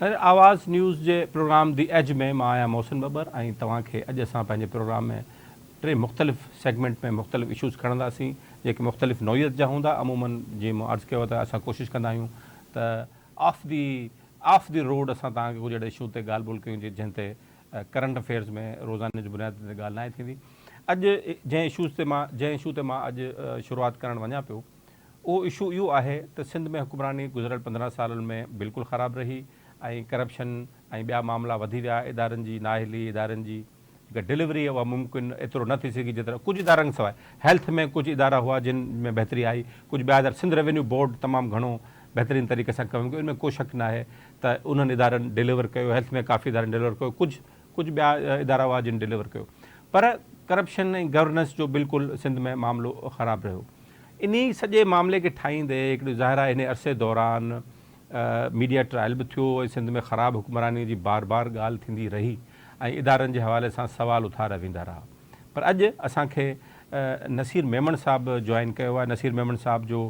ناظرين آواز نيوز جي پروگرام the age ۾ مان آهيان محسن ٻٻر ۽ توهان کي اڄ اسان پنهنجي پروگرام ۾ ٽي مختلف سيگمينٽ ۾ مختلف اشوز کڻنداسين جيڪي مختلف نوعيت جا هوندا عمومن جيئن مون عرض ڪيو ته اسان ڪوشش ڪندا آهيون ته of the of the road اسان توهان کي ڪجهه اهڙي اشو تي ڳالهه ٻولهه ڪيون جنهن تي ڪرنٽ افيئرز ۾ روزاني جي بنياد تي ڳالهه ناهي ٿيندي اڄ جنهن اشوز تي مان جنهن اشو تي مان اڄ شروعات ڪرڻ وڃان پيو اهو اشو اهو آهي ته سنڌ ۾ حڪمراني گذريل 15 سالن ۾ بلڪل خراب رهي ۽ ڪرپشن ۽ ٻيا معاملا وڌي ويا، ادارن جي نااهلي، ادارن جي جيڪا ڊليوري اها ممڪن ايترو نه ٿي سگهي جيترا ڪجهه ادارن کان سواء هيلٿ ۾ ڪجهه ادارا هئا جن ۾ بهتري آئي، ڪجهه ٻيا ادارا سنڌ ريونيو بورڊ تمام گهڻو بهترين طريقي سان ڪم ڪيو ان ۾ ڪو شڪ ناهي ته انهن ادارن ڊليور ڪيو، هيلٿ ۾ ڪافي ادارن ڊليور ڪيو، ڪجهه ڪجهه ٻيا ادارا هئا جن ڊليور ڪيو پر ڪرپشن ۽ گورننس جو بلڪل سنڌ ۾ معاملو خراب رهيو. انهي سڄي معاملي کي ٺاهيندي هڪڙي ظاهر آهي انهي عرصي دوران ميڊيا ٽرائل به ٿيو ۽ سنڌ ۾ خراب حڪمراني جي بار بار ڳالهه ٿيندي رهي ۽ ادارن جي حوالي سان سوال اٿاريا ويندا رها پر اڄ اسان کي نصير ميمڻ صاحب جوائن ڪيو آهي نصير ميمڻ صاحب جو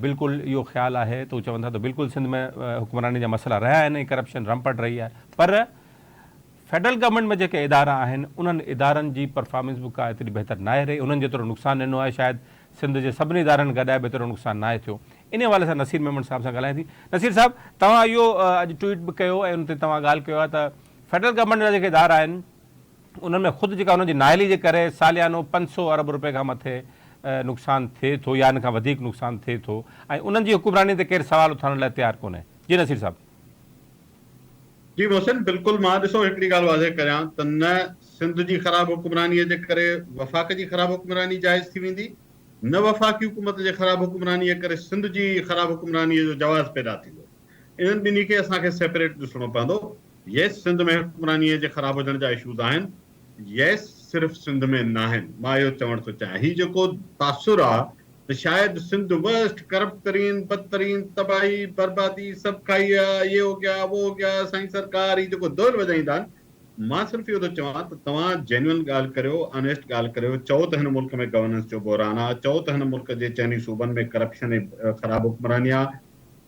بلڪل اهو خيال آهي ته هو چون ٿا ته بلڪل سنڌ ۾ حڪمراني جا مسئلا رهيا آهن ۽ ڪرپشن رمپٽ رهي آهي پر فيڊرل گورنمينٽ ۾ جيڪي ادارا آهن انهن ادارن جي پرفارمنس به ڪا ايتري بهتر ناهي رهي انهن جيترو نقصان ڏنو آهي شايد سنڌ جي سڀني ادارن گڏائي به ايترو نقصان ناهي ٿيو انهي حوالي سان نصير ميمڻ صاحب سان ڳالهايان ٿي نصير صاحب توهان اهو اڄ ٽوئيٽ به ڪيو ۽ ان تي توهان ڳالهه ڪيو آهي ته فيڊرل گورنمينٽ جا جيڪي ادارا آهن انهن ۾ خود جيڪا انهن جي نااهلي جي ڪري ساليانو 500 ارب روپئي کان مٿي نقصان ٿئي ٿو يا ان کان وڌيڪ نقصان ٿئي ٿو ۽ انهن جي حڪمراني تي ڪير سوال اٿارڻ لاء تيار ڪونهي جي نصير صاحب. جي محسن بلڪل مان ڏسو هڪڙي ڳالهه واضح ڪريان ته نه سنڌ جي خراب حڪمراني جي ڪري وفاق جي خراب حڪمراني جائز ٿي ويندي نه وفاقي حڪومت جي خراب حڪمراني ڪري سنڌ جي خراب حڪمراني جو جواز پيدا ٿيندو انهن ٻنهي کي اسان کي سيپريٽ ڏسڻو پوندو يس سنڌ ۾ حڪمراني جي خراب هجڻ جا اشوز آهن يس صرف سنڌ ۾ ناهن مان اهو چوڻ ٿو چاهيان هي جيڪو تاثر آ ته شايد سنڌ ورسٽ ڪرپٽ ترين بدترين تباهي بربادي سڀ کائي ويا يي هو گيا وو هو گيا سائين سرڪار هي جيڪو دهل وڄائيندا آهن مان صرف اهو ٿو چوان ته توهان جينوئن ڳالهه ڪريو آنيسٽ ڳالهه ڪريو چئو ته هن ملڪ ۾ گورننس جو بحران آ چئو ته هن ملڪ جي چئني صوبن ۾ ڪرپشن ۽ خراب حڪمراني آ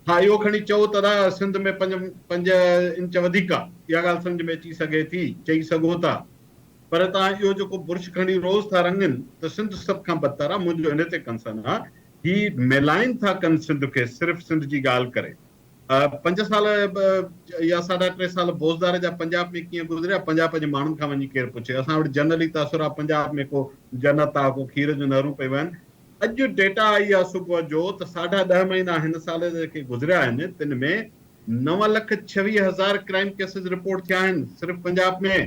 ها اهو کڻي چئو ته ادا سنڌ ۾ پنج پنج انچ وڌيڪ آ اها ڳالهه سمجهه ۾ اچي سگهي ٿي چئي سگهو ٿا پر توهان اهو جيڪو برش کڻي روز ٿا رڱين ته سنڌ سڀ کان بدتر آ منهنجو ان تي ڪنسرن آ هي ميلائن ٿا ڪن سنڌ کي صرف سنڌ جي ڳالهه ڪري پنج سال يا ساڍا ٽي سال بوزدار جا پنجاب ۾ ڪيئن گذريا پنجاب جي ماڻهن کان وڃي ڪير پڇي اسان وٽ جنرلي تاثر آ پنجاب ۾ ڪو جنت آ ڪو کير جون نهرون پئي وهن اڄ ڊيٽا آئي آ صبح جو ته ساڍا ڏهه مهينا هن سال جا جيڪي گذريا آهن تن ۾ 9,26,000 ڪرائيم ڪيسز رپورٽ ٿيا آهن صرف پنجاب ۾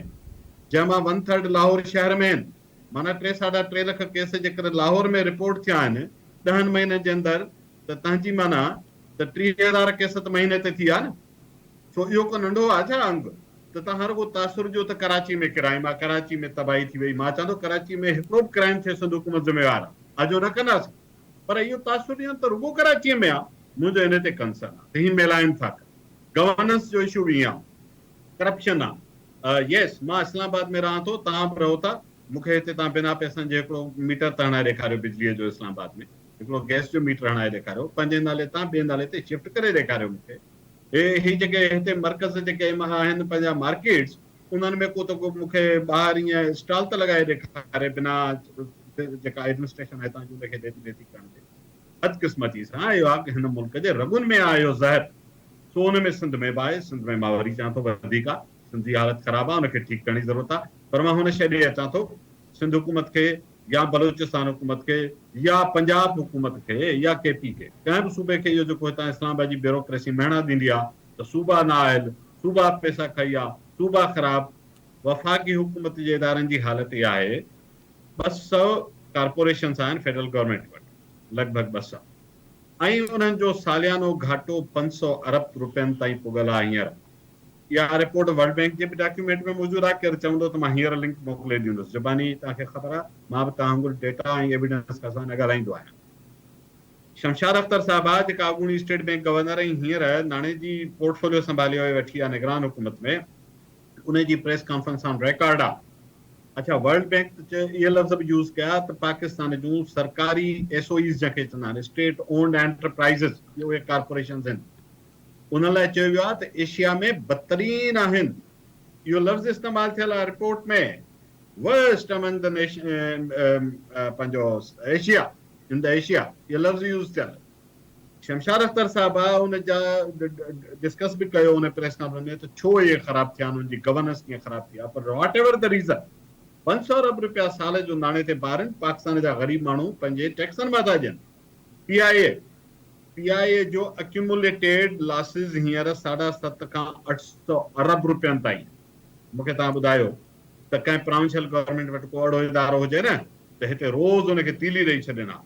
جنهن مان ون ٿرڊ لاهور شهر ۾ آهن معنيٰ ٽي ساڍا ٽي لک ڪيس جيڪڏهن لاهور ۾ رپورٽ ٿيا آهن ڏهن مهينن جي اندر ته تنهن جي معنيٰ ته 30,000 ڪيس ته مهيني تي ٿي ويا نه سو اهو ڪو ننڍو آهي ڇا انگ ته توهان رڳو تاثر ڏيو ته ڪراچي ۾ ڪرائيم آهي ڪراچي ۾ تباهي ٿي وئي مان چوان ٿو ڪراچي ۾ هڪڙو به ڪرائيم ٿئي سنڌ حڪومت ذميوار آهي اجهو نه ڪنداسين پر اهو تاثر ڏيڻ ته رڳو ڪراچيء ۾ آ، منهنجو ان تي ڪنسرن آ ته هي ميلائن ٿا ڪن. گورننس جو اشو به ائين آ. ڪرپشن آ. يس مان اسلام آباد ۾ رهان ٿو، توهان به رهو ٿا، مون کي هتي توهان بنا پئسن جي هڪڙو ميٽر ته هڻائي ڏيکاريو بجليء جو اسلام آباد ۾، هڪڙو گئس جو ميٽر هڻائي ڏيکاريو، پنهنجي نالي تان ٻئي نالي تي شفٽ ڪري ڏيکاريو مون کي. هي هي جيڪي هتي مرڪز جيڪي آهن پنهنجا مارڪيٽس انهن ۾ ڪو ته ڪو مون کي ٻاهر ائين اسٽال ته لڳائي ڏيکاري بنا جيڪا ايڊمنسٽريشن آهي تان جي ان کي ڏيتي ليتي ڪرڻ جي. بدقسمتي سان اهو آهي ڪه هن ملڪ جي رڳن ۾ آهي اهو زهر سو ان ۾ سنڌ ۾ به آهي سنڌ ۾ مان وري چوان ٿو وڌيڪ آهي سنڌ جي حالت خراب آهي ان کي ٺيڪ ڪرڻ جي ضرورت آهي پر مان هن شيء ڏي اچان ٿو سنڌ حڪومت کي يا بلوچستان حڪومت کي يا پنجاب حڪومت کي يا ڪي پي ڪي ڪنهن به صوبي کي اهو جيڪو هتان اسلام آباد جي بيوروڪريسي مهڻا ڏيندي آهي ته صوبا نااهل صوبا پئسا کائي ويا، صوبا خراب، وفاقي حڪومت جي ادارن جي حالت اها آهي، 200 ڪارپوريشنز آهن فيڊرل گورنمينٽ وٽ، لڳ ڀڳ 200 ۽ انهن جو ساليانو گهاٽو 500 ارب روپين تائين پڳل آهي هينئر. اها رپورٽ ورلڊ بئنڪ جي به ڊاڪيومينٽ ۾ موجود آهي، ڪير چوندو ته مان هينئر لنڪ موڪلي ڏيندس، زباني توهان کي خبر آهي مان به توهان وانگر ڊيٽا ۽ ايويڊنس کان سواء نه ڳالهائيندو آهيان. شمشاد اختر صاحبه جيڪا اڳوڻي اسٽيٽ بئنڪ گورنر ۽ هينئر ناڻي جي پورٽ فوليو سنڀالي ويٺي آ نگران حڪومت ۾ انهي جي پريس ڪانفرنس آن ريڪارڊ آ. اڇا ورلڊ بئنڪ ته اهي لفظ به يوز ڪيا ته پاڪستان جون سرڪاري ايس او ايز جنهن کي چوندا آهن اسٽيٽ اونڊ انٽرپرائيزز اهي ڪارپوريشنز آهن. انهن لاء چيو ويو آهي ته ايشيا ۾ بدترين آهن. اهو لفظ استعمال ٿيل آهي report ۾ Worst among the nation پنهنجو ايشيا ان the Asia اهو لفظ يوز ٿيل آهي. شمشاد اختر صاحب ان جا ڊسڪس به ڪيو ان پريس ڪانفرنس ۾ ته ڇو اهي خراب ٿيا آهن، انهن جي گورننس ڪيئن خراب ٿي آهي پر واٽ ايور the reason 500 ارب رپيا سال جو ناڻي تي بار آهن، پاڪستان جا غريب ماڻهو پنهنجي ٽيڪسن مان ٿا ڏين. پي آء اي پي آء اي جو اڪيوموليٽيڊ لاسز هينئر ساڍا ست کان 800 ارب رپين تائين. مون کي توهان ٻڌايو ته ڪنهن پراونشل گورنمينٽ وٽ ڪو اهڙو ادارو هجي نه ته هتي روز ان کي تيلي ڏئي ڇڏين ها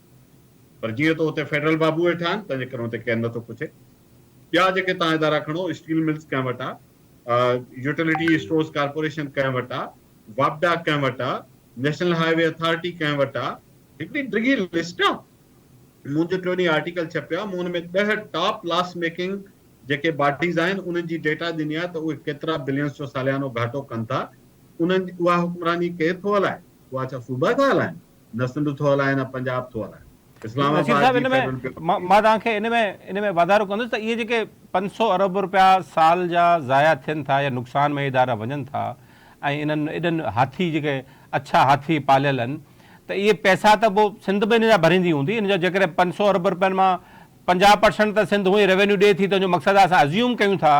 پر جيئن ته اتي فيڊرل بابو ويٺا آهن تنهن جي ڪري اتي ڪير نٿو پڇي. ٻيا جيڪي توهان ادارا کڻو اسٽيل ملز ڪنهن وٽ آ، يوٽيلٽي اسٽورز ڪارپوريشن ڪنهن وٽ آ، واپڊا ڪنهن وٽ آ، نيشنل هاء وي اٿارٽي ڪنهن وٽ آ، هڪڙي ڊگهي لسٽ آ. منهنجو ٽيون ڏينهن آرٽيڪل ڇپيو آ، مون ان ۾ 10 ٽاپ لاس ميڪنگ جيڪي باڊيز آهن انهن جي ڊيٽا ڏني آ ته اهي ڪيترا بلينز جو ساليانو گهاٽو ڪن ٿا. انهن اها حڪمراني ڪير ٿو هلائي؟ اها ڇا صوبا ٿا هلائن؟ نه سنڌ ٿو هلائي نه پنجاب ٿو هلائي. اسلام نصير آباد صاحب جي ان ۾ فيڊرل بيوروڪريسي. مان توهان کي ان ۾ ان ۾ واڌارو ڪندس ته اهي جيڪي 500 ارب رپيا سال جا ضايع ٿين ٿا يا نقصان ۾ ادارا وڃن ٿا ۽ انهن ايڏن هاٿي جيڪي اڇا هاٿي پاليل آهن ته اهي پئسا ته پوء سنڌ به ان جا ڀريندي هوندي ان جا جيڪڏهن 500 ارب رپين مان 50 پرسنٽ ته سنڌ هونئن ئي ريونيو ڏئي ٿي ته ان جو مقصد آهي اسان ازيوم ڪيون ٿا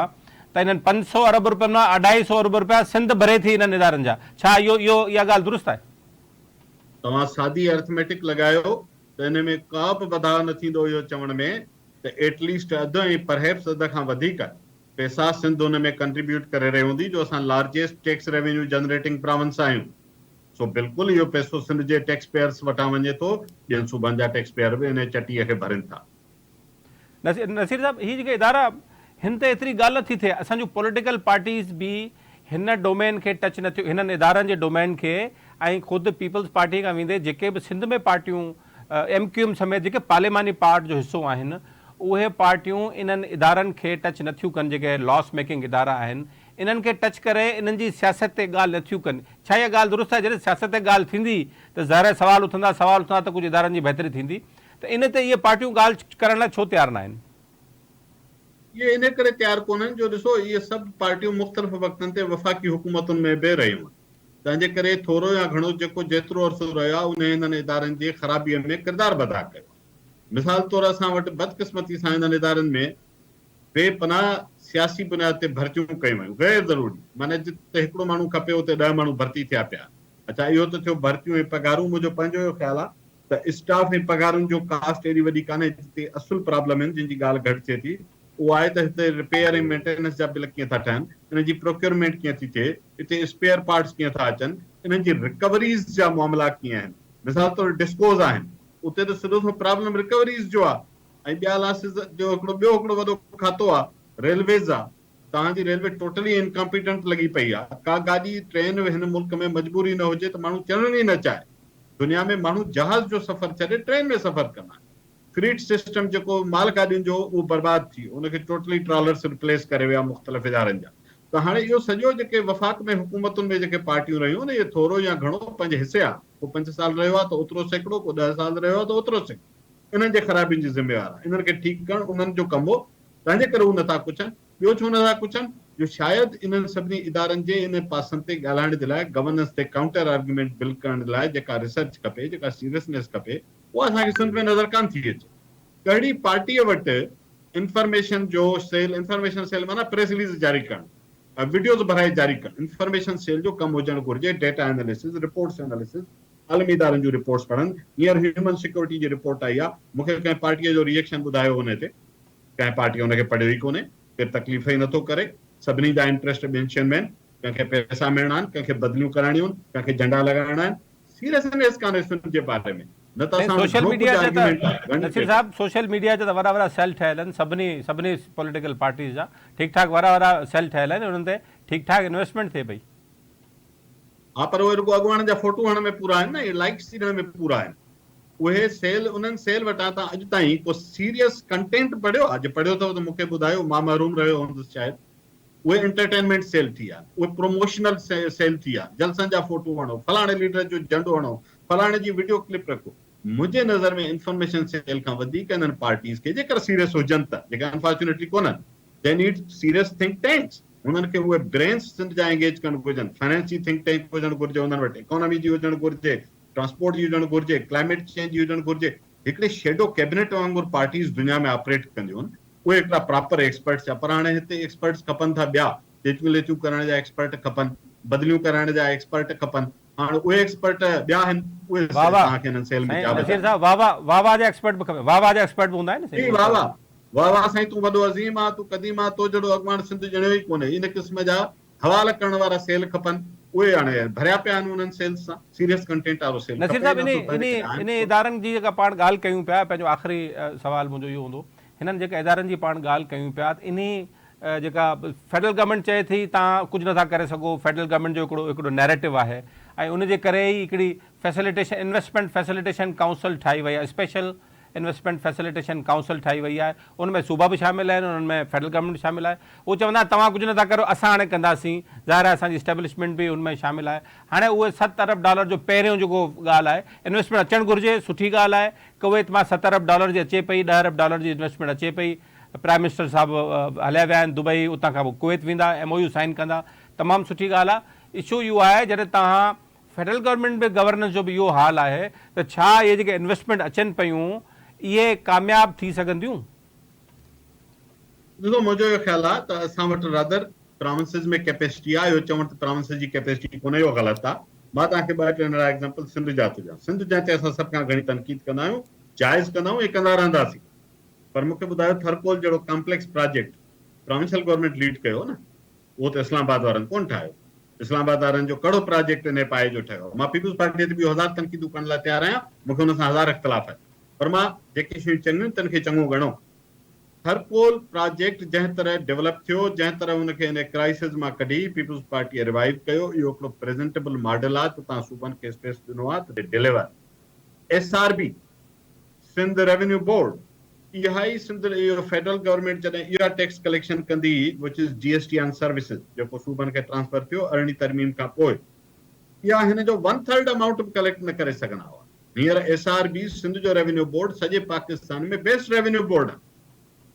ته انهن 500 ارب رپين مان اڍائي سئو ارب رپيا سنڌ ڀري ٿي انهن ادارن جا ڇا اهو اهو اها ڳالهه درست آهي؟ توهان سادي ارٿميٽڪ لڳايو ته ان ۾ ڪا به وڌاء نه ٿيندو اهو چوڻ ۾ ته ايٽ ليسٽ اڌ ۽ پرهيپس اڌ کان وڌيڪ پئسا سنڌ ان ۾ ڪنٽريبيوٽ ڪري رهي هوندي جو اسان largest tax revenue generating province آهيون سو بلڪل اهو پئسو سنڌ جي ٽيڪس پيئرس وٽان وڃي ٿو ٻين صوبن جا ٽيڪس پيئر به انهي چٽيء کي ڀرين ٿا. نصير صاحب هي جيڪي ادارا هن تي ايتري ڳالهه نٿي ٿئي اسان جون پوليٽيڪل پارٽيز به هن ڊومين کي ٽچ نه ٿيون هنن ادارن جي ڊومين کي ۽ خود پيپلز پارٽي کان ويندي جيڪي به سنڌ ۾ پارٽيون ايم ڪيو ايم سميت جيڪي پارلياماني پارٽ جو حصو آهن اهي پارٽيون انهن ادارن کي ٽچ نه ٿيون ڪن جيڪي لاس ميڪنگ ادارا آهن انهن کي ٽچ ڪري انهن جي سياست تي ڳالهه نه ٿيون ڪن ڇا اها ڳالهه درست آهي جڏهن سياست تي ڳالهه ٿيندي ته ظاهر آهي سوال اٿندا سوال اٿندا ته ڪجهه ادارن جي بهتري ٿيندي ته ان تي اهي پارٽيون ڳالهه ڪرڻ لاء ڇو تيار ناهن؟ اهي انهي ڪري تيار ڪونهن جو ڏسو اهي سڀ پارٽيون مختلف وقتن تي وفاقي حڪومتن ۾ به رهيون آهن تنهن جي ڪري ٿورو يا گهڻو جيڪو جيترو عرصو رهيو آهي انهي انهن ادارن جي خرابيء ۾ ڪردار به ادا ڪيو آهي. مثال طور اسان وٽ بدقسمتي سان انهن ادارن ۾ بي پناهه سياسي بنياد تي ڀرتيون ڪيون ويون غير ضروري معنيٰ جتي هڪڙو ماڻهو کپي اتي 10 ماڻهو ڀرتي ٿيا پيا. اڇا اهو ته ٿيو ڀرتيون ۽ پگهارون منهنجو پنهنجو اهو خيال آهي ته اسٽاف ۽ پگهارن جو ڪاسٽ ايڏي وڏي ڪانهي جتي اصل پرابلم آهن جن جي ڳالهه گهٽ ٿئي ٿي اهو آهي ته هتي رپيئر ۽ مينٽيننس جا بل ڪيئن ٿا ٺهن انهن جي پروڪيورمينٽ ڪيئن ٿي ٿئي اتي اسپيئر پارٽس ڪيئن ٿا اچن انهن جي رڪوريز جا معاملا ڪيئن آهن مثال طور ڊسڪوز آهن اتي ته سڌو سنئون پرابلم رڪوريز جو آهي ۽ ٻيا لاسز جو هڪڙو ٻيو هڪڙو وڏو کاتو آهي ريلويز آهي توهان جي ريلوي ٽوٽلي انڪمپيٽنٽ لڳي پئي آهي ڪا گاڏي ٽرين هن ملڪ ۾ مجبوري نه هجي ته ماڻهو چڙهڻ ئي نه چاهي دنيا ۾ ماڻهو جهاز جو سفر ڇڏي ٽرين ۾ سفر ڪندا آهن. فريٽ سسٽم جيڪو مال گاڏين جو هو اهو برباد ٿي ويو ان کي ٽوٽلي ٽرالرس رپليس ڪري ويا مختلف ادارن جا ته هاڻي اهو سڄو جيڪي وفاق ۾ حڪومتن ۾ جيڪي پارٽيون رهيون نه اهي ٿورو يا گهڻو پنهنجي حصي آ ڪو 5 سال رهيو آ ته اوترو سيڪڙو ڪو 10 سال رهيو آ ته اوترو سيڪڙو انهن جي خرابين جي ذميوار آ انهن کي ٺيڪ ڪرڻ انهن جو ڪم هو تنهن جي ڪري هو نٿا ڪڇن. ٻيو ڇو نٿا ڪڇن جو شايد انهن سڀني ادارن جي انهن پاسن تي ڳالهائڻ جي لاء گورننس تي ڪائونٽر آرگيومينٽ بل ڪرڻ جي لاء جيڪا ريسرچ کپي جيڪا سيريسنيس کپي اها اسان کي سنڌ ۾ نظر ڪانه ٿي اچي. ڪهڙي پارٽيء وٽ انفارميشن جو سيل، انفارميشن سيل معنيٰ پريس رليز جاري ڪرڻ، وڊيوز ڀرائي جاري ڪرڻ، انفارميشن سيل جو ڪم هجڻ گهرجي، ڊيٽا ايناليسز، رپورٽس ايناليسز، عالمي ادارن جون رپورٽس پڙهن، هينئر هيومن سيڪيورٽي جي رپورٽ آئي آهي، مون کي ڪنهن پارٽيء جو ريئيڪشن ٻڌايو انهي تي. ڪنهن پارٽي ان کي پڙهيو ئي ڪونهي، ڪير تڪليف ئي نٿو ڪري، سڀني جا انٽريسٽ ٻين شين ۾ آهن، ڪنهن کي پئسا ملڻا آهن، ڪنهن کي بدليون ڪرائڻيون آهن، ڪنهن کي جهنڊا لڳائڻا آهن، سيريسنيس ڪانهي سنڌ جي باري ۾ نه ته سائين اسان وٽ سوشل گهڻو ميڊيا ڪجهه جا ته آرگيومينٽ آهي، گهڻي نصير ٿئي ٿي. صاحب سوشل ميڊيا جا ته وڏا وڏا سيل ٺهيل آهن سڀني سڀني پوليٽيڪل پارٽيز جا ٺيڪ ٺاڪ وڏا وڏا سيل ٺهيل آهن انهن تي ٺيڪ ٺاڪ انويسٽمينٽ ٿئي پئي. ها پر اهي رڳو اڳواڻن جا فوٽو هڻڻ ۾ پورا آهن نه اهي لائيڪس ڏيڻ ۾ پورا آهن اهي سيل انهن سيل وٽان تان اڄ تائين ڪو سيريس ڪنٽينٽ پڙهيو آهي جي پڙهيو اٿو ته مون کي ٻڌايو مان محروم رهيو هوندس شايد اهي انٽرٽينمينٽ سيل ٿي ويا اهي پروموشنل سيل ٿي ويا جلسن جا فوٽو هڻو فلاڻي ليڊر جو جهنڊو هڻو فلاڻي جي وڊيو ڪلپ رکو منهنجي نظر ۾ انفارميشن سيل کان وڌيڪ انهن پارٽيز کي جيڪر سيريس هجن ته جيڪي انفارچونيٽلي ڪونهن They need serious think tanks. هنن کي اهي برينز سنڌ جا انگيج ڪرڻ گهرجن. فنانس جي ٿنڪ ٽينڪ هجڻ گهرجي انهن وٽ، اڪانومي جي هجڻ گهرجي، ٽرانسپورٽ جي هجڻ گهرجي، ڪلائميٽ چينج جي هجڻ گهرجي. هڪڙي شيڊو ڪيبنيٽ وانگر پارٽيز دنيا ۾ آپريٽ ڪنديون آهن. اهي هڪڙا پراپر ايڪسپرٽس جا پر هاڻي هتي ايڪسپرٽس کپن ٿا ٻيا، چيچون ليچون ڪرڻ جا ايڪسپرٽ کپن، بدليون ڪرائڻ جا ايڪسپرٽ کپن. هاڻ اهي ايڪسپرٽ ٻيا آهن، اهي واھ واھ توهان کي هنن سيل ۾ سائين جا نصير بجا. صاحب واھ واھ واھ واھ جا ايڪسپرٽ به کپي واھ واھ جا ايڪسپرٽ به هوندا آهن نه جي سائين واھ واھ واھ واھ سائين تون وڏو عظيم آ تون قديم آ تو جهڙو اڳواڻ سنڌ ڄڻيو ئي ڪونهي ان قسم جا حوالا ڪرڻ وارا سيل کپن اهي هاڻي ڀريا پيا آهن انهن سيلز سان سيريس ڪنٽينٽ وارو سيل نصير کپي صاحب ئي انهي نه سو تنهن انهي ڪري آهن انهي ڪونه. ادارن جي جيڪا پاڻ ڳالهه ڪيون پيا پنهنجو آخري سوال منهنجو اهو هوندو هنن جيڪا ادارن جي پاڻ ڳالهه ڪيون پيا ته انهي جيڪا فيڊرل گورنمينٽ چئي ٿي توهان ڪجهه نٿا ڪري سگهو فيڊرل گورنمينٽ جو هڪڙو هڪڙو نيريٽو آهي ۽ ان جي ڪري ئي هڪڙي فيسليٽيشن انويسٽمينٽ فيسليٽيشن ڪائونسل ٺاهي وئي آهي اسپيشل انويسٽمينٽ فيسليٽيشن ڪائونسل ٺاهي وئي آهي ان ۾ صوبا به شامل آهن انهن ۾ فيڊرل گورنمينٽ به شامل آهي اهو چوندا توهان ڪجهه نٿا ڪريو اسان هاڻي ڪنداسين ظاهر آهي اسان جي اسٽيبلشمينٽ به ان ۾ شامل آهي هاڻي اهي ست ارب ڊالر جو پهريون جيڪو ڳالهه آهي انويسٽمينٽ اچڻ گهرجي سٺي ڳالهه آهي ڪويت مان ست ارب ڊالر جي اچي پئي ڏهه ارب ڊالر جي انويسٽمينٽ اچي پئي پرائم منسٽر صاحب هليا ويا آهن دبئي اتان کان پوء ڪويت ويندا ايم او يو سائن ڪندا تمام سٺي ڳالهه آهي اشو اهو آهي جڏهن توهان فيڊرل گورنمينٽ ۾ گورننس جو به اهو حال آهي ته ڇا اهي جيڪي انويسٽمينٽ اچن پيون اهي ڪامياب ٿي سگهنديون؟ ڏسو منهنجو اهو خيال آهي ته اسان وٽ رادر پراونسز ۾ ڪيپيسٽي آهي اهو چوڻ ته پراونسز جي ڪيپيسٽي ڪونهي اهو غلط آهي مان توهان کي ٻه ٽي ننڍڙا ايگزامپل سنڌ جا ٿو ڏيان سنڌ جنهن تي اسان سڀ کان گهڻي تنقيد ڪندا آهيون جائز ڪندا آهيون ۽ ڪندا رهنداسين پر مون کي ٻڌايو ٿرڪول جهڙو complex project provincial government lead ڪيو نه اهو ته اسلام آباد وارن ڪونه ٺاهيو اسلام آباد وارن جو ڪهڙو پراجيڪٽ انهي پائي جو ٺهيو مان پيپلز پارٽي تي ٻيون هزار تنقيدون ڪرڻ لاء تيار آهيان مون کي ان سان هزار اختلاف آهي پر مان جيڪي شيون چڱيون تن کي چڱو ڳڻو ٿرڪول پراجيڪٽ جنهن طرح ڊولپ ٿيو جنهن طرح ان کي انهي ڪرائسز مان ڪڍي پيپلز پارٽي ريوائيو ڪيو اهو هڪڙو پريزنٽيبل ماڊل آهي ته توهان صوبن کي اسپيس ڏنو آهي ته deliver S R B Sindh revenue board اها ئي سنڌ اهو فيڊرل گورنمينٽ جڏهن اها ٽيڪس ڪليڪشن ڪندي هئي which is G S T on services جيڪو صوبن کي ٽرانسفر ٿيو ارڙهين ترميم کان پوء اها هن جو ون ٿرڊ امائونٽ به ڪليڪٽ نه ڪري سگهندا هئا هينئر ايس آر بي سنڌ جو ريونيو بورڊ سڄي پاڪستان ۾ بيسٽ ريونيو بورڊ آهي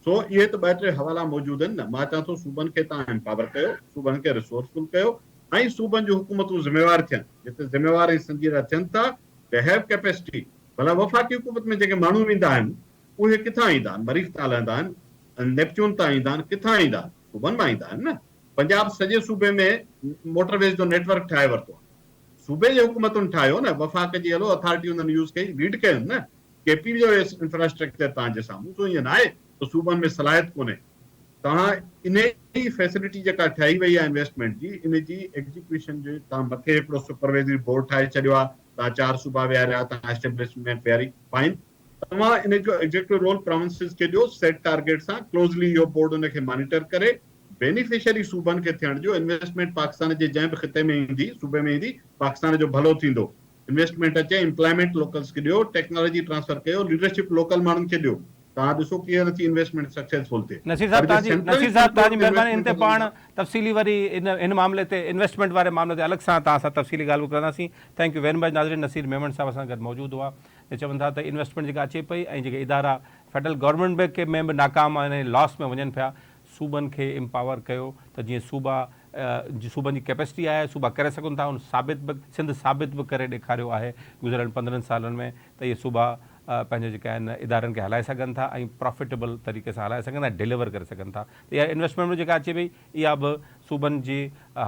سو اهي ته ٻه ٽي حوالا موجود آهن نه مان چوان ٿو صوبن کي توهان امپاور ڪيو صوبن کي ريسورسفل ڪيو ۽ صوبن جون حڪومتون ذميوار ٿين جتي ذميوار ۽ سنجيده ٿين ٿا They have capacity. ڀلا وفاقي حڪومت ۾ جيڪي ماڻهو ويندا آهن اهي ڪٿان ايندا آهن؟ مريخ تان لهندا آهن، نيپچون تان ايندا آهن، ڪٿان ايندا آهن؟ صوبن مان ايندا آهن نه. پنجاب سڄي صوبي ۾ موٽر ويز جو نيٽ ورڪ ٺاهي ورتو آهي. صوبي جي حڪومتن ٺاهيو نه، وفاق جي هلو اٿارٽي انهن يوز ڪئي، ليڊ ڪيون نه. ڪي پي جو انفراسٽرڪچر توهان جي سامهون، سو ائين ناهي ته صوبن ۾ صلاحيت ڪونهي. توهان انهي ئي فيسلٽي جيڪا ٺاهي وئي آهي انويسٽمينٽ جي ان جي ايگزيڪيوشن جي توهان مٿي هڪڙو سپروائزري بورڊ ٺاهي ڇڏيو آهي توهان چار صوبا ويهاريا توهان اسٽيبلشمينٽ ويهاري فائن توهان ان جو ايگزيڪٽو رول پراونسز کي ڏيو سيٽ ٽارگيٽ سان ڪلوزلي اهو بورڊ ان کي مانيٽر ڪري بينيفشري صوبن کي ٿيڻ ڏيو انويسٽمينٽ پاڪستان جي جنهن به خطي ۾ ايندي صوبي ۾ ايندي پاڪستان جو ڀلو ٿيندو انويسٽمينٽ اچي امپلائمينٽ لوڪلز کي ڏيو ٽيڪنالاجي ٽرانسفر ڪيو ليڊرشپ لوڪل ماڻهن کي ڏيو توهان ڏسو ڪيئن نٿي انويسٽمينٽ سڪسيسفل ٿئي. نصير صاحب پر جي توهان جي سينٽرل نصير صاحب توهان جي ڪنٽرول تي مهرباني ان انويسٽمينٽ تي پاڻ هلندي. تفصيلي وري ان ان معاملي تي انويسٽمينٽ واري معاملي تي الڳ سان توهان سان تفصيلي ڳالهه ٻولهه ڪنداسين thank you very much ناظرين نصير ميمڻ صاحب اسان سان گڏ موجود هئا ۽ چون ٿا ته انويسٽمينٽ جيڪا اچي پئي ۽ جيڪي ادارا فيڊرل گورنمينٽ ۾ ۾ به ناڪام آهن ۽ لاس ۾ وڃن پيا صوبن کي امپاور ڪيو ته جيئن صوبا صوبن جي ڪيپيسٽي آهي صوبا ڪري سگهن ٿا ان ثابت به سنڌ ثابت به ڪري ڏيکاريو آهي گذريل 15 سالن ۾ ته اهي صوبا پنهنجي جيڪي آهن ادارن کي هلائي سگهن ٿا ۽ پرافيٽيبل طريقي سان هلائي سگهن ٿا ۽ ڊليور ڪري سگهن ٿا ته اها انويسٽمينٽ به جيڪا اچي پئي اها به صوبن جي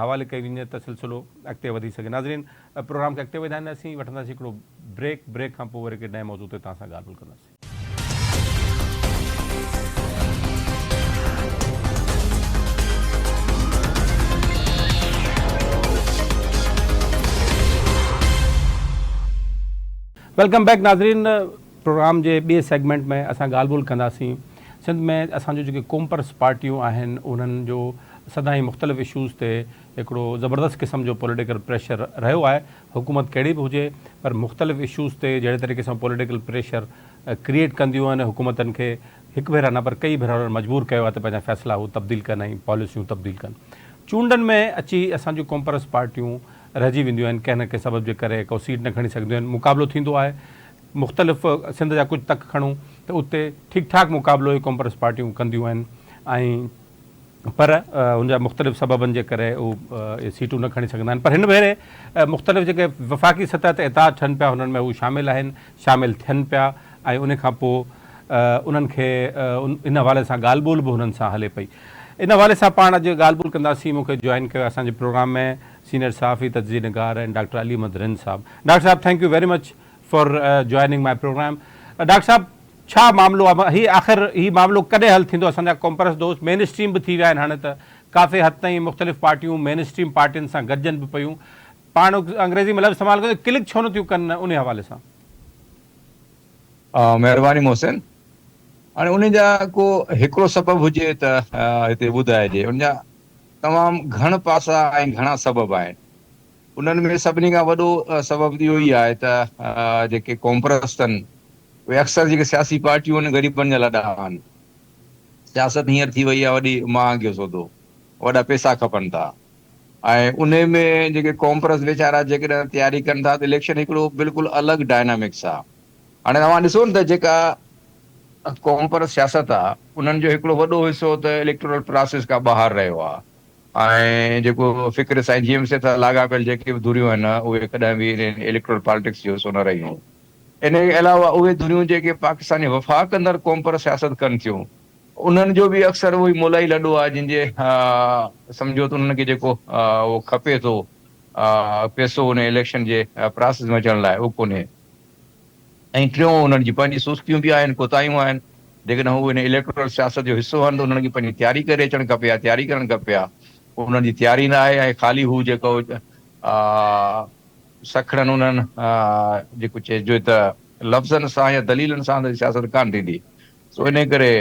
حوالي ڪئي وڃي ته سلسلو اڳتي وڌي سگهي ناظرين پروگرام کي اڳتي وڌائينداسين وٺنداسين هڪڙو بريڪ بريڪ کان پوء وري هڪ نئين موضوع تي توهان سان ڳالهه ٻولهه ڪنداسين. Welcome back ناظرين پروگرام جي ٻئي سيگمينٽ ۾ اسان ڳالهه ٻولهه ڪنداسين سنڌ ۾ اسان جون جيڪي قومپرست پارٽيون آهن انهن جو سدائين مختلف اشوز تي هڪڙو زبردست قسم جو پوليٽيڪل پريشر رهيو آهي حڪومت ڪهڙي به هجي پر مختلف اشوز تي جهڙي طريقي سان پوليٽيڪل پريشر ڪريئيٽ ڪنديون آهن حڪومتن کي هڪ ڀيرا نه پر ڪئي ڀيرا انهن مجبور ڪيو آهي ته پنهنجا فيصلا هو تبديل ڪن ۽ پاليسيون تبديل ڪن چونڊن ۾ اچي اسان جون قومپرست پارٽيون رهجي وينديون آهن ڪنهن نه ڪنهن سبب جي ڪري ڪو سيٽ نه کڻي سگهنديون آهن مقابلو ٿيندو آهي مختلف سنڌ جا ڪجهه تڪ کڻون ته اتي ٺيڪ ٺاڪ مقابلو هي قومپرست پارٽيون ڪنديون آهن ۽ پر ان جا مختلف سببن جي ڪري هو اهي سيٽون نه کڻي سگهندا آهن پر هن ڀيري مختلف جيڪي وفاقي سطح تي اتحاد ٺهن پيا انهن ۾ هو شامل آهن شامل ٿين پيا ۽ ان کان پوء انهن کي ان حوالي سان ڳالهه ٻولهه به هنن سان هلي پئي ان حوالي سان پاڻ اڄ ڳالهه ٻولهه ڪنداسين مون کي جوائن ڪيو اسان جي پروگرام ۾ سينئر صحافي تجزيي نگار ۽ ڊاڪٽر علي احمد رند صاحب ڊاڪٽر صاحب thank you very much for joining my programme doctor صاحب ڇا معاملو آ هي آخر هي معاملو ڪڏهن حل ٿيندو اسان جا قومپرست دوست مين اسٽريم به ٿي ويا آهن هاڻي ته ڪافي حد تائين مختلف پارٽيون مين اسٽريم پارٽين سان گڏجن به پيون پاڻ انگريزي ۾ لفظ استعمال ڪيو ڪلڪ ڇو نه ٿيون ڪن انهي حوالي سان. مهرباني محسن. هاڻي انهي جا ڪو هڪڙو سبب هجي ته هتي ٻڌائجي. ان جا تمام گهڻ پاسا ۽ گهڻا سبب آهن. انهن ۾ سڀني کان وڏو سبب اهو ئي آهي ته جيڪي قومپرست آهن اهي اڪثر جيڪي سياسي پارٽيون آهن غريبن جا لڏا آهن. سياست هينئر ٿي وئي آهي وڏي مهانگيو سودو، وڏا پئسا کپن ٿا ۽ انهي ۾ جيڪي قومپرست ويچارا جيڪڏهن تياري ڪن ٿا ته اليڪشن هڪڙو بلڪل الڳ ڊائنامڪس آهي. هاڻي توهان ڏسو نه ته جيڪا قومپرست سياست آهي انهن جو هڪڙو وڏو حصو ته اليڪٽورل پراسيس کان ٻاهر رهيو آهي. ۽ جيڪو فڪر سائين جي ايم سيد سان لاڳاپيل جيڪي به ڌريون آهن اهي ڪڏهن به انهن اليڪٽورل پالٽڪس جو حصو نه رهيون. ان کان علاوه اهي ڌريون جيڪي پاڪستاني وفاق اندر قومپرست سياست ڪن ٿيون انهن جو به اڪثر اهو ئي مولائي لڏو آهي جن جي سمجهو ته انهن کي جيڪو اهو کپي ٿو پئسو ان اليڪشن جي پراسيس ۾ اچڻ لاء اهو ڪونهي. ۽ ٽيون انهن جون پنهنجي سستيون به آهن، ڪوتاهيون آهن، جيڪڏهن هو ان اليڪٽورل سياست جو حصو آهن ته انهن کي پنهنجي تياري ڪري اچڻ کپي ها، تياري ڪرڻ کپي ها، انهن جي تياري نه آهي ۽ خالي هو جيڪو سکڻن انهن جيڪو چئجي ته لفظن سان يا دليلن سان ته سياست ڪانه ٿيندي، سو انهي ڪري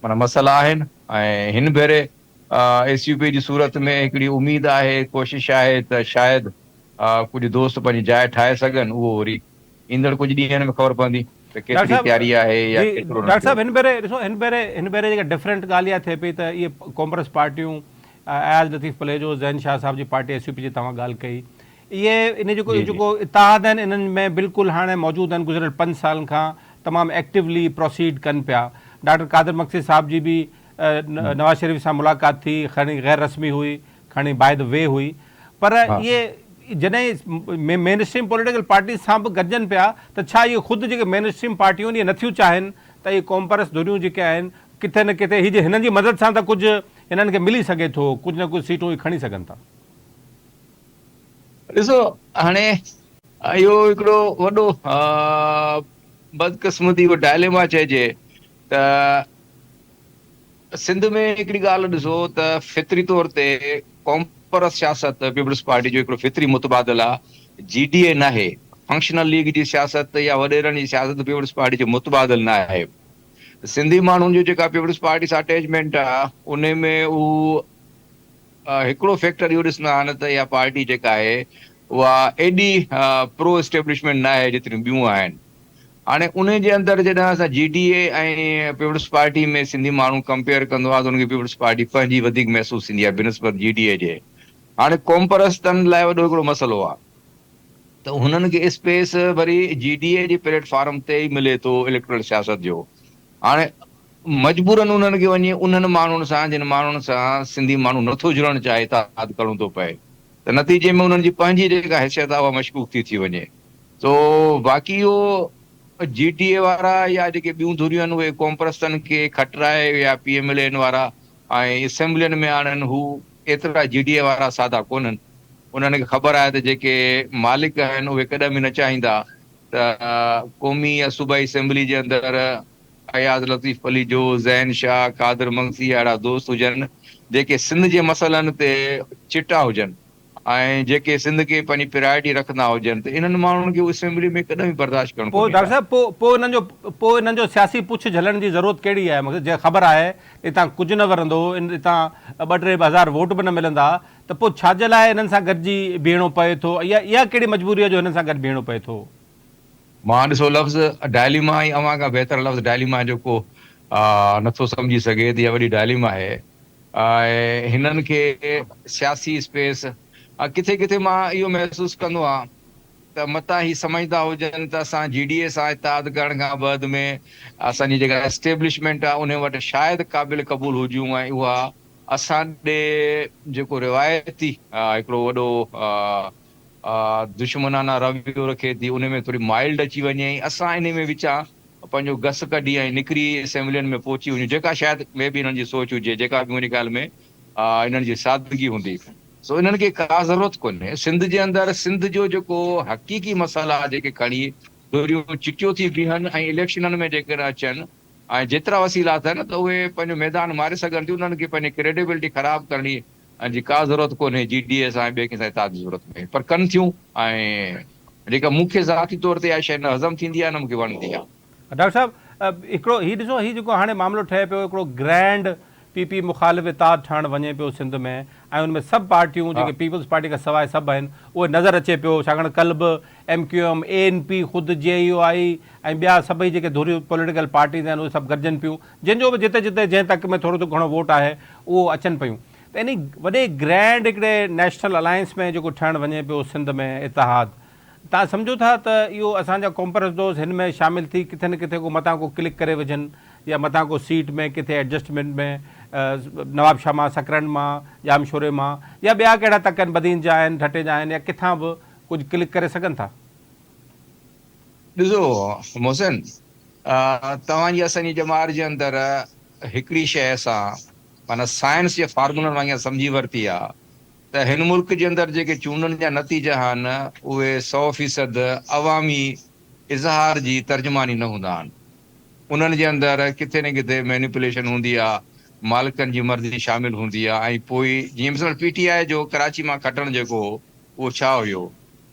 معنيٰ مسئلا آهن ۽ هن ڀيري ايس يو پي جي صورت ۾ هڪڙي اميد آهي، ڪوشش آهي ته شايد ڪجهه دوست پنهنجي جاء ٺاهي سگهن، اهو وري ايندڙ ڪجهه ڏينهن ۾ خبر پوندي ته ڊاڪٽر ڪيتري صاحب تياري آهي يا جي ڪيترو نه ڊاڪٽر ٿيو. صاحب هن ڀيري ڏسو هن ڀيري هن ڀيري جيڪا ڊفرنٽ ڳالهه اها ٿئي پئي ته اهي قومپرست پارٽيون اياز لطيف پليجو زين شاهه صاحب جي پارٽي ايس يو پي جي توهان ڳالهه ڪئي اهي ان جيڪو جي جي. جيڪو اتحاد آهن انهن ۾ بلڪل هاڻي موجود آهن گذريل پنج سالن کان تمام ايڪٽيولي پروسيڊ ڪن پيا ڊاڪٽر قادر مگسي صاحب جي به نواز شريف سان ملاقات ٿي کڻي غير رسمي هئي کڻي باء the V هئي پر اهي جڏهن مين اسٽريم پوليٽيڪل پارٽيز سان به گڏجن پيا ته ڇا اهي خود جيڪي مين اسٽريم پارٽيون آهن اهي نٿيون چاهين ته اهي قومپرست ڌريون جيڪي آهن ڪٿي نه ڪٿي هي جي هنن جي مدد سان ته ڪجهه هنن کي ملي سگهي ٿو ڪجهه نه ڪجهه سيٽون اهي کڻي سگهن ٿا. ڏسو هاڻي اهو هڪڙو وڏو بدقسمتي اهو ڊائليما چئجي ته سنڌ ۾ هڪڙي ڳالهه ڏسو ته فطري طور تي قومپرست سياست پيپلز پارٽي جو هڪڙو فطري متبادل آ، جي ڊي اي ناهي، فنڪشنل ليگ جي سياست يا وڏيرن جي سياست پيپلز پارٽي جو متبادل ناهي. سنڌي ماڻهن جو جيڪا پيپلز پارٽي سان اٽيچمينٽ آ انهي ۾ هو هڪڙو فيڪٽر اهو ڏسندا آهن ته اها پارٽي جيڪا آهي اها ايڏي پرو اسٽيبلشمينٽ ناهي جيتريون ٻيون آهن. هاڻي انهي جي اندر جڏهن اسان جي ڊي اي ۽ پيپلز پارٽي ۾ سنڌي ماڻهو ڪمپيئر ڪندو آهي ته ان کي پيپلز پارٽي پنهنجي وڌيڪ محسوس ٿيندي آهي بنسبت جي ڊي اي جي. هاڻي قومپرستن لاء وڏو هڪڙو مسئلو آهي ته هنن کي اسپيس وري جي ڊي اي جي پليٽ فارم تي ئي ملي ٿو اليڪٽرل سياست جو. هاڻي مجبورن انهن کي وڃي انهن ماڻهن سان جن ماڻهن سان سنڌي ماڻهو نٿو جڙڻ چاهي اتحاد ڪرڻو ٿو پئي ته نتيجي ۾ انهن جي پنهنجي جيڪا حيثيت آهي اها مشڪوڪ ٿي ٿي وڃي سو باقي اهو جي ڊي اي وارا يا جيڪي ٻيون ڌريون آهن اهي قومپرستن کي کٽرائي يا پي ايم ايل اين وارا ۽ اسيمبلين ۾ آڻن هو ايترا جي ڊي اي وارا سادا ڪونهن انهن کي خبر آهي ته جيڪي مالڪ آهن اهي ڪڏهن به نه چاهيندا ته قومي يا صوبائي اسيمبلي جي اندر اياز لطيف پليجو، زين شاهه، قادر مگسي اهڙا دوست هجن جيڪي سنڌ جي مسئلن تي چٽا هجن ۽ جيڪي سنڌ کي پنهنجي پرائرٽي رکندا هجن ته انهن ماڻهن کي اسيمبلي ۾ ڪڏهن به برداشت ڪرڻ پوء ڪونهي ڊاڪٽر ٿا. صاحب پوء پوء انهن جو پوء انهن جو سياسي پڇ جهلڻ جي ضرورت ڪهڙي آهي مقصد جي خبر آهي ته هتان ڪجهه نه ورندو ان هتان ٻه ٽي هزار ووٽ به نه ملندا ته پوء ڇا جي لاء انهن سان گڏجي بيهڻو پئي ٿو اها اها ڪهڙي مجبوري آهي جو هنن سان گڏ بيهڻو پئي ٿو. مان ڏسو لفظ ڊائليما ۽ اوهان کان بهتر لفظ ڊائليما جو ڪو نٿو سمجهي سگهي ته اها وڏي ڊائليما آهي ۽ هنن کي سياسي اسپيس ڪٿي ڪٿي مان اهو محسوس ڪندو آهيان ته متان هي سمجهندا هجن ته اسان جي ڊي اي سان اتحاد ڪرڻ کان بعد ۾ اسان جي جيڪا اسٽيبلشمينٽ آهي انهي وٽ شايد قابل قبول هجون ۽ اها اسان ڏي جيڪو روايتي هڪڙو وڏو دشمنانه رويو رکي ٿي ان ۾ ٿوري مائلڊ اچي وڃي ۽ اسان انهي ۾ وچان پنهنجو گس ڪڍي ۽ نڪري اسيمبلين ۾ پهچي وڃون جيڪا شايد مي بي انهن جي سوچ هجي جيڪا به منهنجي خيال ۾ انهن جي سادگي هوندي سو انهن کي ڪا ضرورت ڪونهي سنڌ جي اندر سنڌ جو جيڪو حقيقي مسئلا جيڪي کڻي ڌريون چٽيو ٿي بيهن ۽ اليڪشنن ۾ جيڪڏهن اچن ۽ جيترا وسيلا اٿن ته اهي پنهنجو ميدان ماري سگهن ٿيون انهن کي پنهنجي ڪريڊيبلٽي خراب ڪرڻي جي ڪا ضرورت ڪونهي جي ڊي اي سان ۽ ٻئي ڪنهن سان اتحاد جي ضرورت ڪونهي پر ڪن ٿيون ۽ جيڪا مون کي ذاتي طور تي اها شيء نه هضم ٿيندي آهي نه مون کي وڻندي آهي. ڊاڪٽر صاحب هڪڙو هي ڏسو هي جيڪو هاڻي معاملو ٺهي پيو هڪڙو گرينڊ پي پي مخالف اتحاد ٺهڻ وڃي پيو سنڌ ۾ ۽ ان ۾ سڀ پارٽيون جيڪي پيپلز پارٽي کان سواء سڀ آهن اهي نظر اچي پيو ڇاڪاڻ ڪلهه به ايم ڪيو ايم، اي اين پي، خود جي يو آء ۽ ٻيا سڀئي جيڪي ڌريون پوليٽيڪل پارٽيز آهن اهي سڀ گڏجن پيون جن جو به جتي جتي جنهن تڪ ۾ ٿورو گهڻو ووٽ آهي اهو اچن پيون ته انهي وڏي گرينڊ هڪڙي نيشنل الائنس ۾ جيڪو ٺهڻ وڃي پيو سنڌ ۾ اتحاد توهان سمجهو ٿا ته اهو اسان جا قومپرست دوست هن ۾ شامل ٿي ڪٿي نه ڪٿي ڪو متان ڪو ڪلڪ ڪري وجهن يا متان ڪو سيٽ ۾ ڪٿي ايڊجسٽمينٽ ۾ نوابشاهه مان سڪرنڊ مان ڄامشوري مان يا ٻيا ڪهڙا تڪ آهن بدين جا آهن ٺٽي جا آهن يا ڪٿان به ڪجهه ڪلڪ ڪري سگهن ٿا. ڏسو محسن توهان جي اسان جي ڄمار جي اندر هڪڙي شيء اسان معنيٰ سائنس جي فارمولن وانگيان سمجهي ورتي آ ته هن ملڪ جي اندر جيڪي چونڊن جا نتيجا آهن اهي سو فيصد عوامي اظهار جي ترجماني نه هوندا آهن. انهن جي اندر ڪٿي نه ڪٿي مينيپوليشن هوندي آ، مالڪن جي مرضي شامل هوندي آ ۽ پوء جيئن مثال پي ٽي آء جو ڪراچي مان کٽڻ جيڪو هو اهو ڇا هيو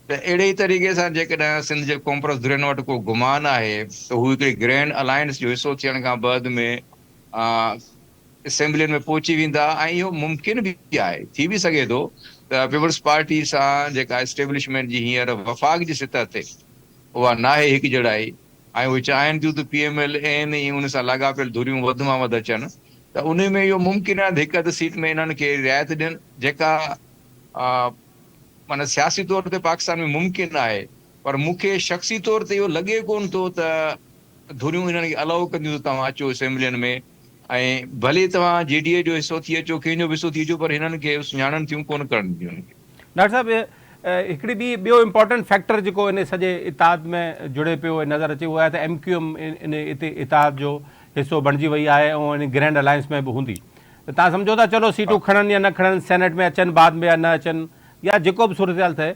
ته اهڙي ئي طريقي سان جيڪڏهن سنڌ جي قومپرست ڌرين وٽ ڪو گمان آهي ته هو هڪڙي گرينڊ الائنس جو حصو ٿيڻ کان بعد ۾ اسيمبلين ۾ پهچي ويندا ۽ اهو ممڪن به آهي، ٿي به سگهي ٿو ته پيپلز پارٽي سان جيڪا اسٽيبلشمينٽ جي هينئر وفاق جي سطح تي اها ناهي هڪجهڙائي ۽ اهي چاهين ٿيون ته پي ايم ايل اين ۽ ان سان لاڳاپيل ڌريون وڌ مان وڌ اچن ته انهي ۾ اهو ممڪن آهي ته هڪ اڌ سيٽ ۾ انهن کي رعايت ڏين جيڪا معنيٰ سياسي طور تي پاڪستان ۾ ممڪن آهي پر مون کي شخصي طور تي اهو لڳي ڪونه ٿو ته ڌريون انهن کي الائو ڪنديون ته توهان اچو اسيمبلين ۾ ۽ ڀلي توهان جي ڊي اي جو حصو ٿي اچو ڪنهن جو به حصو ٿي اچو پر هنن کي سڃاڻن ٿيون ڪونه ڪرڻ ڏينديون انهن کي. ڊاڪٽر صاحب هڪڙي ٻي ٻيو امپارٽنٽ فيڪٽر جيڪو ان سڄي اتحاد ۾ جڙي پيو ۽ نظر اچي اهو آهي ته ايم ڪيو ايم ان اتحاد جو حصو بڻجي وئي آهي ۽ ان گرينڊ الائنس ۾ به هوندي ته توهان سمجهو ٿا چلو سيٽون کڻن يا نه کڻن سينيٽ ۾ اچن بعد ۾ يا نه اچن يا جيڪو به صورتحال ٿئي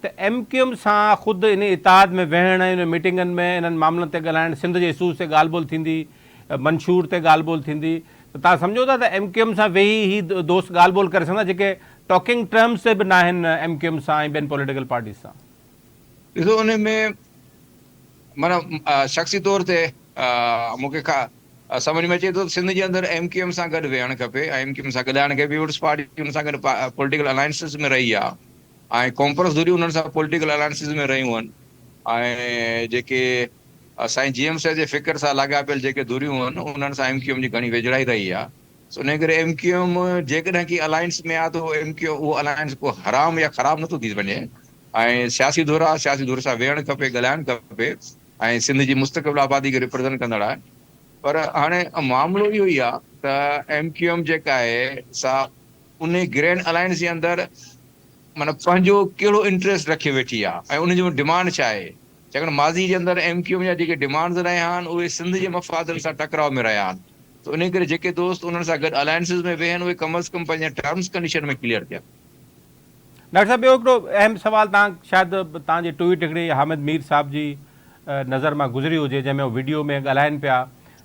ته ايم ڪيو ايم سان خود انهي اتحاد ۾ ويهڻ ۽ انهن ميٽنگن ۾ انهن معاملن تي ڳالهائڻ، سنڌ جي اشوز تي ڳالهه ٻولهه ٿيندي، منشور تي ڳالهه ٻولهه ٿيندي ته توهان سمجهو ٿا ته ايم ڪيو ايم سان ويهي هي دوست ڳالهه ٻولهه ڪري سگهندا جيڪي ٽاڪنگ ٽرمز تي به ناهن ايم ڪيو ايم سان ۽ ٻين پوليٽيڪل پارٽيز سان. ڏسو انهي ۾ معنيٰ شخصي طور تي مون کي سمجهه ۾ اچي ٿو ته سنڌ جي اندر ايم ڪيو ايم سان گڏ ويهڻ کپي ۽ ايم ڪيو ايم سان ڳالهائڻ کپي، پيپلز پارٽي ان سان گڏ پوليٽيڪل الائنسز ۾ رهي آهي. ۽ قومپرست ڌريون انهن سان پوليٽيڪل الائنسز ۾ رهيون آهن ۽ جيڪي سائين جي ايم سيد جي فڪر سان لاڳاپيل جيڪي ڌريون آهن انهن سان ايم ڪيو ايم جي گهڻي ويجهڙائي رهي آهي سو انهي ڪري ايم ڪيو ايم جيڪڏهن ڪي الائنس ۾ آهي ته ايم ڪيو اهو الائنس ڪو حرام يا خراب نٿو ٿي وڃي ۽ سياسي ڌر آهي سياسي ڌر سان ويهڻ کپي ڳالهائڻ کپي ۽ سنڌ جي مستقبل آبادي کي ريپريزنٽ ڪندڙ آهي پر هاڻي معاملو اهو ئي آهي ته ايم ڪيو ايم جيڪا آهي سا انهي گرينڊ الائنس جي اندر معنيٰ پنهنجو ڪهڙو انٽريسٽ رکي ويٺي آ ۽ ان جون ڊمانڊ ڇا آهي؟ ڇاڪاڻ ماضي جي اندر ايم ڪيو ايم جا جيڪي ڊمانڊز رهيا آهن اهي سنڌ جي مفادن سان ٽڪراء ۾ رهيا آهن ته انهي ڪري جيڪي دوست انهن سان گڏ الائنسز ۾ ويهن اهي ڪم از ڪم پنهنجي ٽرمز ڪنڊيشن ۾ ڪليئر ٿين. ڊاڪٽر صاحب ٻيو هڪڙو اهم سوال توهان شايد توهان جي ٽوئيٽ هڪڙي حامد مير صاحب جي نظر مان گذري هجي جنهن ۾ هو وڊيو ۾ ڳالهائن پيا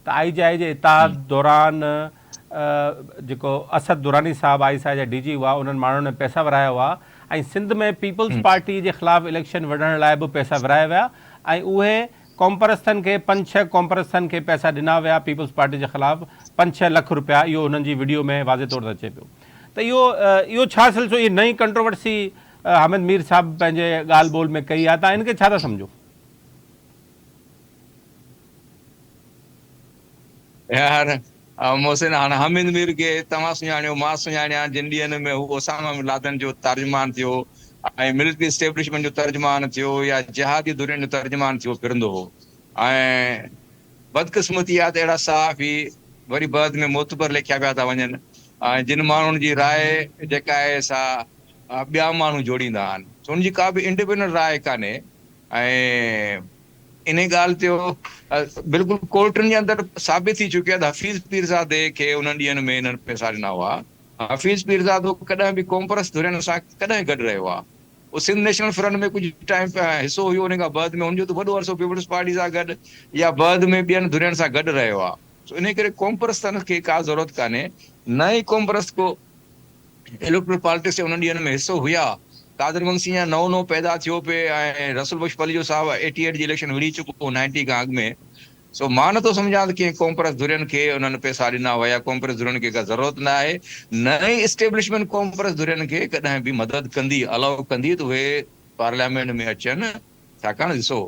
ته آئي جي آئي جي اتحاد دوران جيڪو اسد دراني صاحب I S I جا ڊي جي هئا انهن ماڻهن ۾ پئسا ورهايا هئا ۽ سنڌ ۾ پيپلز پارٽي جي خلاف اليڪشن وڙهڻ لاء به پئسا ورهايا ويا ۽ اهي قومپرستن کي پنج ڇهه قومپرستن کي پئسا ڏنا ويا پيپلز پارٽي جي خلاف پنج ڇهه لک روپيا اهو انهن جي وڊيو ۾ واضح طور تي اچي پيو ته اهو اهو ڇا سلسلو اهي نئين ڪنٽروورسي حامد مير صاحب پنهنجي ڳالهه ٻولهه ۾ ڪئي آهي تان ان کي ڇا ٿا سمجهو؟ يار محسن هاڻ حامد مير کي توهان سڃاڻيو مان سڃاڻيان جن ڏينهن ۾ هو اسامه بن لادن جو ترجمان ٿيو ۽ ملٽري اسٽيبلشمينٽ جو ترجمان ٿيو يا جهادي ڌرين جو ترجمان ٿيو ڦرندو هو ۽ بدقسمتي آهي ته اهڙا صحافي وري بعد ۾ معتبر ليکيا پيا ٿا وڃن. ۽ جن ماڻهن جي راء جيڪا آهي سا ٻيا ماڻهو جوڙيندا آهن. سو ان جي ڪا به انڊيپينڊنٽ راء ڪانهي ۽ انهي ڳالهه تي بلڪل ڪورٽن جي اندر ثابت ٿي چڪي آهي ته حفيظ پيرزادي کي انهن ڏينهن ۾ انهن پئسا ڏنا هئا. حفيظ پيرزادو ڪڏهن به قومپرست ڌرين سان ڪڏهن گڏ رهيو آهي. هو سنڌ نيشنل فرنٽ ۾ ڪجهه ٽائيم حصو هيو ان کان بعد ۾ هن جو ته وڏو عرصو پيپلز پارٽي سان گڏ يا بعد ۾ ٻين ڌرين سان گڏ رهيو آهي. سو انهي ڪري قومپرستن کي ڪا ضرورت ڪانهي نه ئي قومپرست ڪو اليڪٽرل پالٽڪس جي انهن ڏينهن ۾ حصو هيا. قادر منگسي اڃا نئون نئون پيدا ٿيو پئي ۽ رسول بخش پليجو صاحب ايٽي ايٽ جي اليڪشن وڙهي چڪو هو نائنٽي کان اڳ ۾. سو مان نٿو سمجهان ته ڪنهن قومپرست ڌرين کي انهن پئسا ڏنا هئا يا قومپرست ڌرين کي ڪا ضرورت نه آهي نه ئي اسٽيبلشمينٽ قومپرست ڌرين کي ڪڏهن به مدد ڪندي الائو ڪندي ته اهي پارليامينٽ ۾ اچن ڇاڪاڻ ڏسو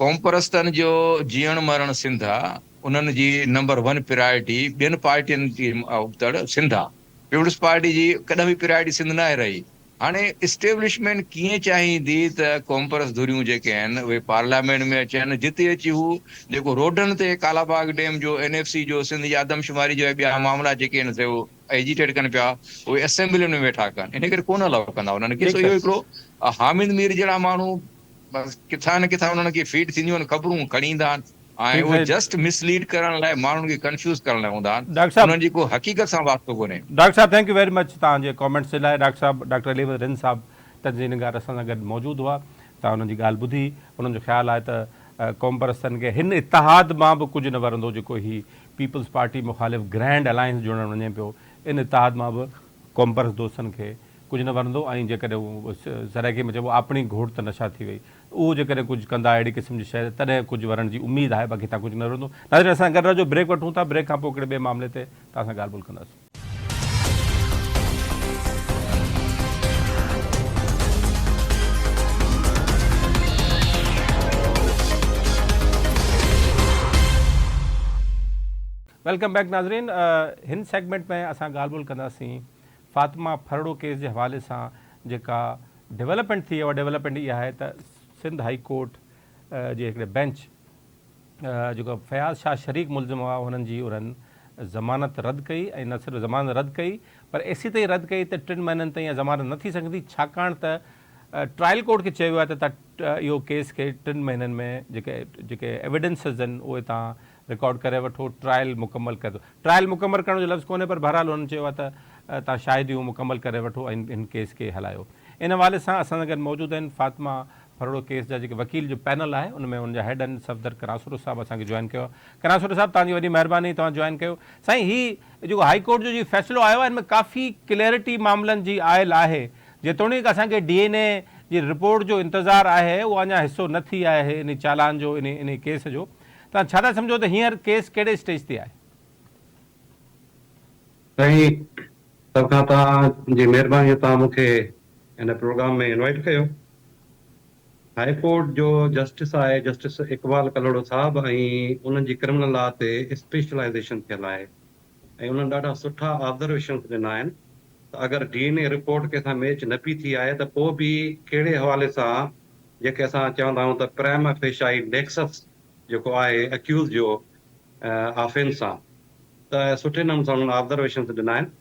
قومپرستن جو جيئڻ مرڻ سنڌ آ انهن جي نمبر ون پرائرٽي ٻين پارٽين جي ابتڙ سنڌ آ پيپلز پارٽي جي ڪڏهن به پرائرٽي سنڌ ناهي رهي. هاڻي اسٽيبلشمينٽ ڪيئن چاهيندي ته قومپرست ڌريون جيڪي آهن اهي پارليامينٽ ۾ اچن جتي اچي هو جيڪو روڊن تي ڪالاباغ ڊيم جو اين ايف سي جو سنڌ جي آدمشماري جو ۽ ٻيا معاملا جيڪي آهن سي ايجيٽيٽ ڪن پيا اهي اسيمبلين ۾ ويٺا ڪن ان ڪري ڪونه الائو ڪندا انهن کي سو اهو هڪڙو حامد مير جهڙا ماڻهو بس ڪٿان نه ڪٿان انهن کي فيڊ ٿينديون آهن خبرون کڻي ايندا آهن ۽ اهي جسٽ مس ليڊ ڪرڻ لاء ماڻهن کي ڪنفيوز ڪرڻ لاء هوندا آهن انهن جي ڪو حقيقت سان واسطو ڪونهي. ڊاڪٽر صاحب thank you very much توهان جي ڪامينٽس جي لاء ڊاڪٽر صاحب ڊاڪٽر علي احمد رند صاحب تجزيي نگار اسان سان گڏ موجود هئا توهان انهن جي ڳالهه ٻڌي انهن جو خيال آهي ته قومپرستن کي هن اتحاد مان به ڪجهه نه ورندو جيڪو هي پيپلز پارٽي مخالف گرينڊ الائنس جوڙڻ وڃي پيو ان اتحاد مان به قومپرست دوستن کي ڪجهه نه ورندو ۽ جيڪڏهن سرائيڪي ۾ چئبو آپڻي گهوٽ ته نشا ٿي وئي اهو جيڪڏهن ڪجهه ڪندا اهڙي قسم جي شيء تڏهن ڪجهه ورڻ جي اميد آهي باقي هتان ڪجهه نه ورندو. ناظرين اسان گڏ رهجو بريڪ وٺون ٿا بريڪ کان پوء هڪڙي ٻئي معاملي تي توهان سان ڳالهه ٻولهه ڪنداسين. Welcome back ناظرين هن سيگمينٽ ۾ اسان ڳالهه ٻولهه ڪنداسين فاطمه ڦرڙو ڪيس جي حوالي سان جيڪا ڊولپمينٽ ٿي اها ڊولپمينٽ اها آهي ته سنڌ هائي ڪورٽ جي هڪڙي بينچ جيڪو فياض شاهه شريڪ ملزم هئا انهن جي انهن ضمانت رد ڪئي ۽ نه صرف ضمانت رد ڪئي پر ايسي تائين رد ڪئي ته ٽن مهينن تائين اها ضمانت نه ٿي سگهندي ڇاڪاڻ ته ٽرائل ڪورٽ کي چيو ويو آهي ته تان اهو ڪيس کي ٽن مهينن ۾ جيڪي جيڪي ايويڊنسز آهن اهي تان رڪارڊ ڪري وٺو ٽرائل مڪمل ڪري ٽرائل مڪمل ڪرڻ جو لفظ ڪونهي پر بهرحال انهن چيو آهي ته توهان شاهديون مڪمل ڪري وٺو ۽ هن ڪيس کي هلايو. ان حوالي سان اسان سان گڏ موجود آهن فاطمه ڦرڙو ڪيس جا جيڪي وڪيل جو پينل آهي ان ۾ ان جا هيڊ آهن صفدر ڪراسورو صاحب اسان کي جوائن ڪيو آهي. ڪراسورو صاحب توهان جي وڏي مهرباني توهان جوائن ڪيو. سائين هي جيڪو هائي ڪورٽ جو جي فيصلو آيو آهي ان ۾ ڪافي ڪليرٽي معاملن جي آيل آهي جيتوڻيڪ اسان کي ڊي اين اي جي رپورٽ جو انتظار آهي اها اڃا حصو نه ٿي آهي انهي چالان جو انهي ڪيس جو توهان ڇا ٿا سمجهو ته هينئر ڪيس ڪهڙي اسٽيج تي آهي؟ سائين سڀ کان توهان جي مهرباني جو توهان مون کي هن پروگرام ۾ انوائيٽ ڪيو. هائي ڪورٽ جو جسٽس آهي جسٽس اقبال ڪلهوڙو صاحب ۽ انهن جي ڪرمنل لا تي اسپيشلائيزيشن ٿيل آهي ۽ انهن ڏاڍا سٺا آبزرويشنس ڏنا آهن ته اگر ڊي اين اي رپورٽ ڪنهن سان ميچ نه پئي ٿي آهي ته پوء به ڪهڙي حوالي سان جيڪي اسان چوندا آهيون ته پرائما فيشائي نيڪسس جيڪو آهي اڪيوز جو آفينس سان ته سٺي نموني سان انهن آبزرويشنس ڏنا آهن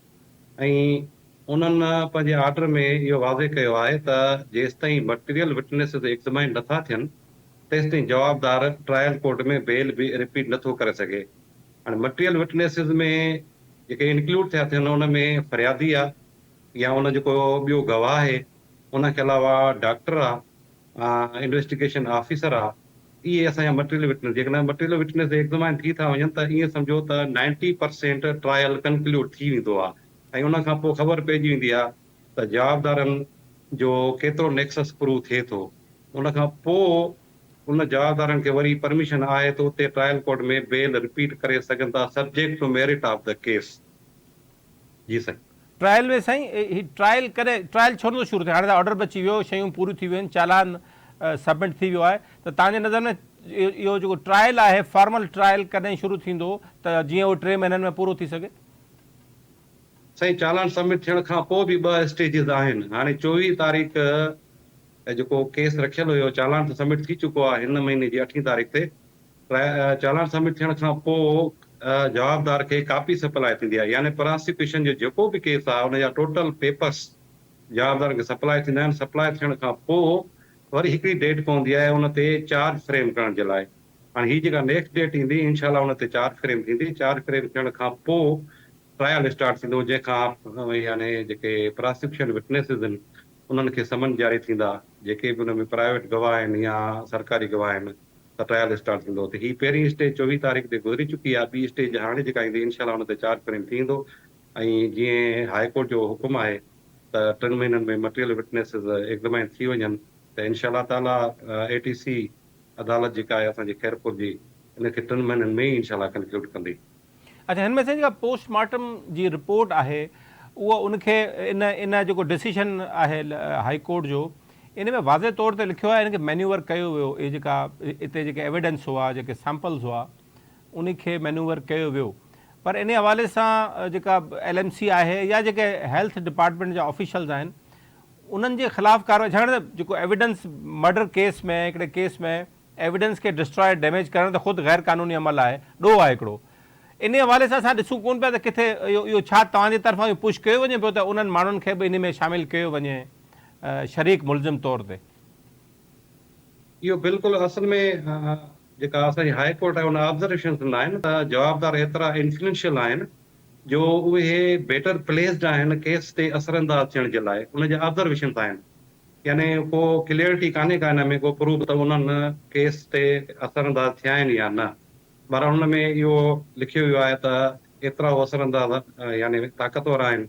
۽ انهن پنهنجي آرڊر ۾ اهو واضح ڪيو آهي ته جيستائين مٽيريل وٽنيسز ايگزمائن نٿا ٿين تيستائين جوابدار ٽرائل ڪورٽ ۾ بيل به رپيٽ نٿو ڪري سگهي. هاڻي مٽيريل وٽنيسز ۾ جيڪي انڪلوڊ ٿيا ٿين ان ۾ فريادي آ يا ان جو ڪو ٻيو گواهه آهي ان کي علاوه ڊاڪٽر آ انويسٽيگيشن آفيسر آ اهي اسان جا مٽيريل وٽنس جيڪڏهن مٽيريل وٽنس ايگزمائن ٿي ٿا وڃن ته ائين سمجهو ته نائنٽي پرسينٽ ٽرائل ڪنڪلوڊ ٿي ويندو آ ۽ ان کان پوء خبر پئجي ويندي آ ته جوابدارن جو ڪيترو نيڪسس پروو ٿئي ٿو ان کان پوء ان جوابدارن کي وري پرميشن آهي ته اتي ٽرائل ڪورٽ ۾ بيل رپيٽ ڪري سگهن ٿا subject to merit of the case جي سائين. ٽرائل ۾ سائين هي ٽرائل ڪڏهن ٽرائل ڇو نٿو شروع ٿئي هاڻي ته آرڊر به اچي ويو شيون پوريون ٿي ويون آهن چالان سبمٽ ٿي ويو آهي ته توهان جي نظر ۾ اهو جيڪو ٽرائل آهي فارمل ٽرائل ڪڏهن شروع ٿيندو ته جيئن اهو ٽي مهينن ۾ پورو ٿي سگهي. سائين چالان سبمٽ ٿيڻ کان پوء به ٻه اسٽيجز آهن هاڻي 24 تاريخ جيڪو ڪيس رکيل هيو چالان ته سبمٽ ٿي چڪو آهي هن مهيني جي اٺين تاريخ تي چالان سبمٽ ٿيڻ کان پوء جوابدار کي ڪاپي سپلاء ٿيندي آهي يعني پراسيڪيوشن جو جيڪو به ڪيس آهي ان جا ٽوٽل پيپرس جوابدارن کي سپلاء ٿيندا آهن سپلاء ٿيڻ کان پوء وري هڪڙي ڊيٽ پوندي آهي ان تي چارج فريم ڪرڻ جي لاء هاڻي هي جيڪا نيڪسٽ ڊيٽ ايندي انشاء الله ان تي چارج فريم ٿيندي چارج فريم ٿيڻ کان پوء ٽرائل اسٽارٽ ٿيندو جنهن کان يعني جيڪي پراسيڪيوشن وٽنيسز آهن انهن کي سمن جاري ٿيندا جيڪي به ان ۾ پرائيويٽ گواهه آهن يا سرڪاري گواهه آهن ته ٽرائل اسٽارٽ ٿيندو ته هي پهرين اسٽيج 24 تاريخ تي گذري چڪي آهي ٻي اسٽيج هاڻي جيڪا ايندي انشاء الله ان تي چارج فريم ٿي ويندو ۽ جيئن هاء ڪورٽ جو حڪم آهي ته ٽن مهينن ۾ مٽيريل وٽنيسز ايگزمائن ٿي وڃن ته انشاء الله تعاليٰ اي ٽي سي عدالت جيڪا آهي اسان جي خيرپور جي ان کي ٽن مهينن ۾ ئي انشاء الله ڪنڪلوڊ ڪندي. اڇا هن ۾ سائين جيڪا پوسٽ مارٽم جي رپورٽ آهي اهو ان کي ان ان جيڪو ڊسيشن آهي هائي ڪورٽ جو ان ۾ واضح طور تي لکيو آهي ان کي مينيوور ڪيو ويو اهي جيڪا اتي جيڪي ايويڊنس هئا جيڪي سيمپلز هئا ان کي مينيوور ڪيو ويو پر ان حوالي سان جيڪا ايل ايم سي آهي يا جيڪي هيلٿ ڊپارٽمينٽ جا آفيشلز آهن انهن جي خلاف ڪارروائي ڇاڪاڻ ته جيڪو ايويڊنس مرڊر ڪيس ۾ هڪڙي ڪيس ۾ ايويڊنس کي ڊسٽرائي ڊيميج ڪرڻ ته خود غير قانوني عمل آهي، ڏوهه آهي هڪڙو. انهي حوالي سان اسان ڏسون ڪونه پيا ته ڪٿي اهو اهو ڇا توهان جي طرفان اهو پش ڪيو وڃي پيو ته انهن ماڻهن کي به انهي ۾ شامل ڪيو وڃي شريڪ ملزم طور تي. اهو بلڪل اصل ۾ جيڪا اسان جي هاء ڪورٽ آهي ان آبزرويشنز ڏنا آهن ته جوابدار ايترا انفلوئنشل آهن جو اهي بيٽر پليسڊ آهن ڪيس تي اثرانداز ٿيڻ جي لاء ان جا آبزرويشنز آهن يعني ڪو ڪليئرٽي ڪانهي ڪا ان ۾ ڪو پروف ته انهن ڪيس تي اثر انداز ٿيا آهن يا نه. بهرحال ان ۾ اهو لکيو ويو آهي ته ايترا هو اثر انداز يعني طاقتور آهن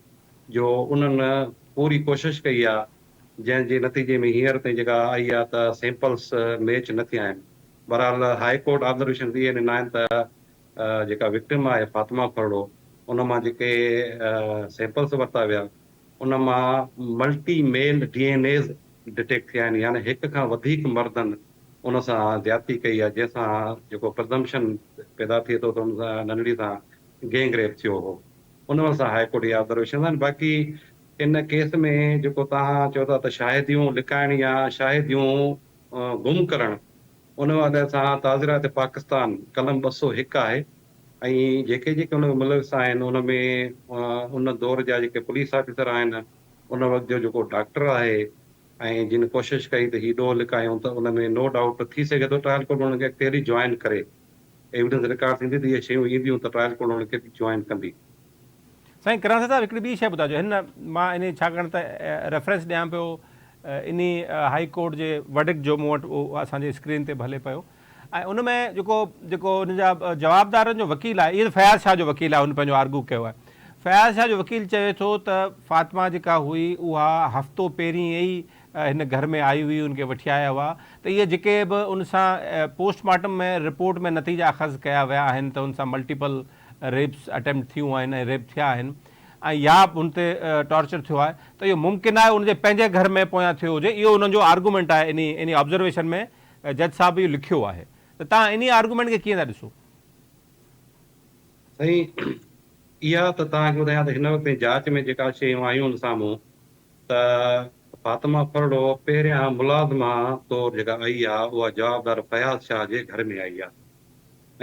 جو انهن پوري ڪوشش ڪئي آهي جنهن جي نتيجي ۾ هينئر تائين جيڪا آئي آهي ته سيمپلس ميچ نه ٿيا آهن. بهرحال هاء ڪورٽ آبزرويشنز اهي ڏنا آهن ته جيڪا وڪٽم آهي فاطمه ڦرڙو ان مان جيڪي سيمپلس ورتا ويا ان مان multi male D N As detect ٿيا آهن يعني هڪ کان وڌيڪ مردن ان سان زيادتي ڪئي آهي جنهن سان جيڪو پرزمپشن پيدا ٿئي ٿو ته ان سان ننڍڙي سان گينگ ريپ ٿيو هو ان حوالي سان هاء ڪورٽ جي آبزرويشنز آهن باقي ان ڪيس ۾ جيڪو توهان چئو ٿا ته شاهديون لڪائڻ يا شاهديون گم ڪرڻ ان حوالي سان تعزيرات پاڪستان قلم 201 آهي ۽ جيڪي جيڪي ان ۾ ملوث آهن ان ۾ ان دور جا جيڪي پوليس آفيسر آهن ان وقت جو جيڪو ڊاڪٽر آهي ۽ جن ڪوشش ڪئي ته هي ڏوهه لڪايون ته ان ۾ نو ڊائوٽ ٿي سگهي ٿو ٽرائل ڪورٽ انهن کي اڳتي هلي جوائن ڪري ايويڊنس رڪارڊ ٿيندي ته اهي شيون اينديون ته ٽرائل ڪورٽ انهن کي به جوائن ڪندي. سائين ڪرانسي صاحب هڪڙي ٻي شيء ٻڌائجو هن مان انهي ڇاڪاڻ ته ريفرنس ڏيان پيو انهي هائي ڪورٽ جي ورڊڪٽ جو مون وٽ اهو اسان جي اسڪرين تي به هلي پيو ۽ ان ۾ جيڪو جيڪو ان جا جوابدارن جو وڪيل آهي اهو فياض شاهه جو وڪيل آهي هن پنهنجو آرگو ڪيو آهي فياض شاهه جو وڪيل چوي ٿو ته فاطمه جيڪا هئي اها هفتو پهرين ئي هن گهر ۾ آئي هئي ان کي وٺي آيا هئا ته اهي جيڪي به ان سان پوسٽ مارٽم ۾ رپورٽ ۾ نتيجا اخذ ڪيا ويا آهن ته ان سان ملٽيپل ريپس اٽيمپٽ ٿيون آهن ۽ ريپ ٿيا آهن ۽ يا ان تي ٽارچر ٿيو آهي ته اهو ممڪن آهي ان جي پنهنجي گهر ۾ پويان ٿيو هجي اهو انهن جو آرگومينٽ آهي انهي انهي آبزرويشن ۾ جج صاحب اهو لکيو آهي ته توهان انهي آرگومينٽ کي ڪيئن ٿا ڏسو؟ سائين اها ته توهان کي ٻڌايان ته هن وقت تائين جاچ ۾ جيڪا شيون آيون آهن سامهون ته فاطمه ڦرڙو پهريان ملازمه طور جيڪا آئي آهي اها جوابدار فياض شاهه جي گهر ۾ آئي آهي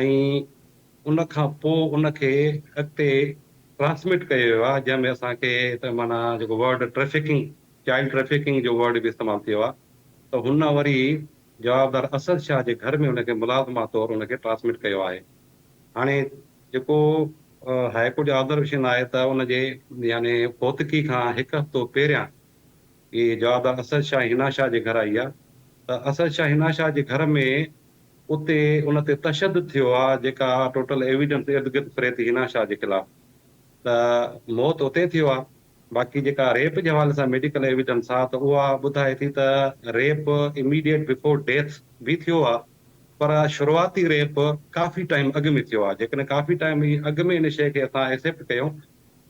۽ ان کان پوء ان کي اڳتي ٽرانسمٽ ڪيو ويو آهي جنهن ۾ اسان کي ته معنيٰ جيڪو ورڊ ٽريفڪنگ چائلڊ ٽريفڪنگ جو ورڊ به استعمال ٿيو آهي ته هن وري جوابدار اسد شاهه جي گهر ۾ ان کي ملازمه طور ان کي ٽرانسمٽ ڪيو آهي. هاڻي جيڪو هاء ڪورٽ جو آبزرويشن آهي ته ان جي يعني فوتگي کان هڪ هفتو پهريان هي جوابدار اسد شاهه حنا شاهه جي گهر آئي آهي ته اسد شاهه حنا شاهه جي گهر ۾ اتي ان تي تشدد ٿيو آهي جيڪا ٽوٽل ايويڊنس ارد گرد ڦري ٿي حنا شاهه جي خلاف ته موت اتي ٿيو آهي. باقي جيڪا ريپ جي حوالي سان ميڊيڪل ايويڊنس آ ته اها ٻڌائي ٿي ته ريپ اميڊيٽ بفور ڊيٿ به ٿيو آ پر شروعاتي ريپ ڪافي ٽائيم اڳ ۾ ٿيو آ جيڪڏهن ڪافي ٽائيم اڳ ۾ ان شيء کي اسان ايڪسيپٽ ڪيون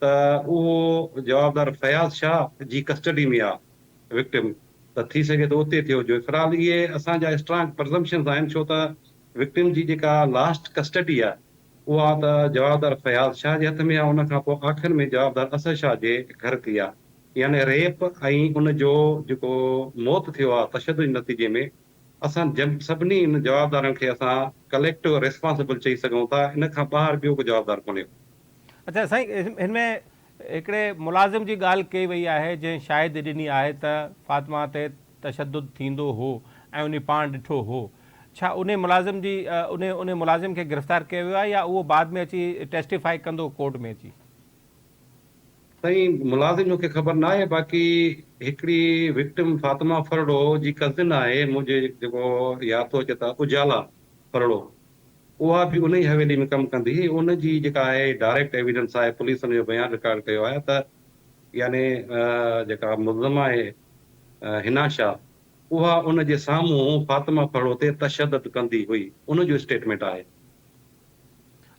ته اهو جوابدار فياض شاهه جي ڪسٽڊي ۾ آ وڪٽم ته ٿي سگهي ٿو اتي ٿيو هجي في الحال اهي اسان جا اسٽرانگ پرزمپشنز آهن ڇو ته وڪٽم جي جيڪا لاسٽ ڪسٽڊي آ اها ته جوابدار فياض شاهه جي هٿ ۾ آ، ان کان پوء آخر ۾ جوابدار اسد شاهه جي گهر ٿي آ. يعني ريپ ۽ ان جو جيڪو موت ٿيو آ تشدد جي نتيجي ۾ اسان سڀني ان جوابدارن کي اسان ڪليڪٽو ريسپانسبل چئي سگهون ٿا ان کان ٻاهر ٻيو ڪو جوابدار ڪونهي. اڇا سائين هن ۾ هڪڙي ملازم جي ڳالهه ڪئي وئي آهي جنهن شاهدي ڏني آهي ته فاطمه تي تشدد ٿيندو هو ۽ انهي پاڻ ڏٺو هو ڇا انهي ملازم جي انهي انهي ملازم کي گرفتار ڪيو ويو آهي يا اهو بعد ۾ اچي ٽيسٽيفائي ڪندو ڪورٽ ۾ اچي. سائين ملازم مونکي خبر ناهي باقي هڪڙي وڪٽم فاطمه ڦرڙو جي ڪزن آهي منهنجي جيڪو ياد ٿو اچي ته اجالا ڦرڙو اها به انهي حويلي ۾ ڪم ڪندي هئي ان جي جيڪا آهي ڊائريڪٽ ايويڊنس آهي پوليس ان جو بيان رڪارڊ ڪيو آهي ته يعني جيڪا ملزمه آهي حنا شاهه اها ان جي سامهون فاطمه ڦرڙو تي تشدد ڪندي هئي ان جو اسٽيٽمينٽ آهي.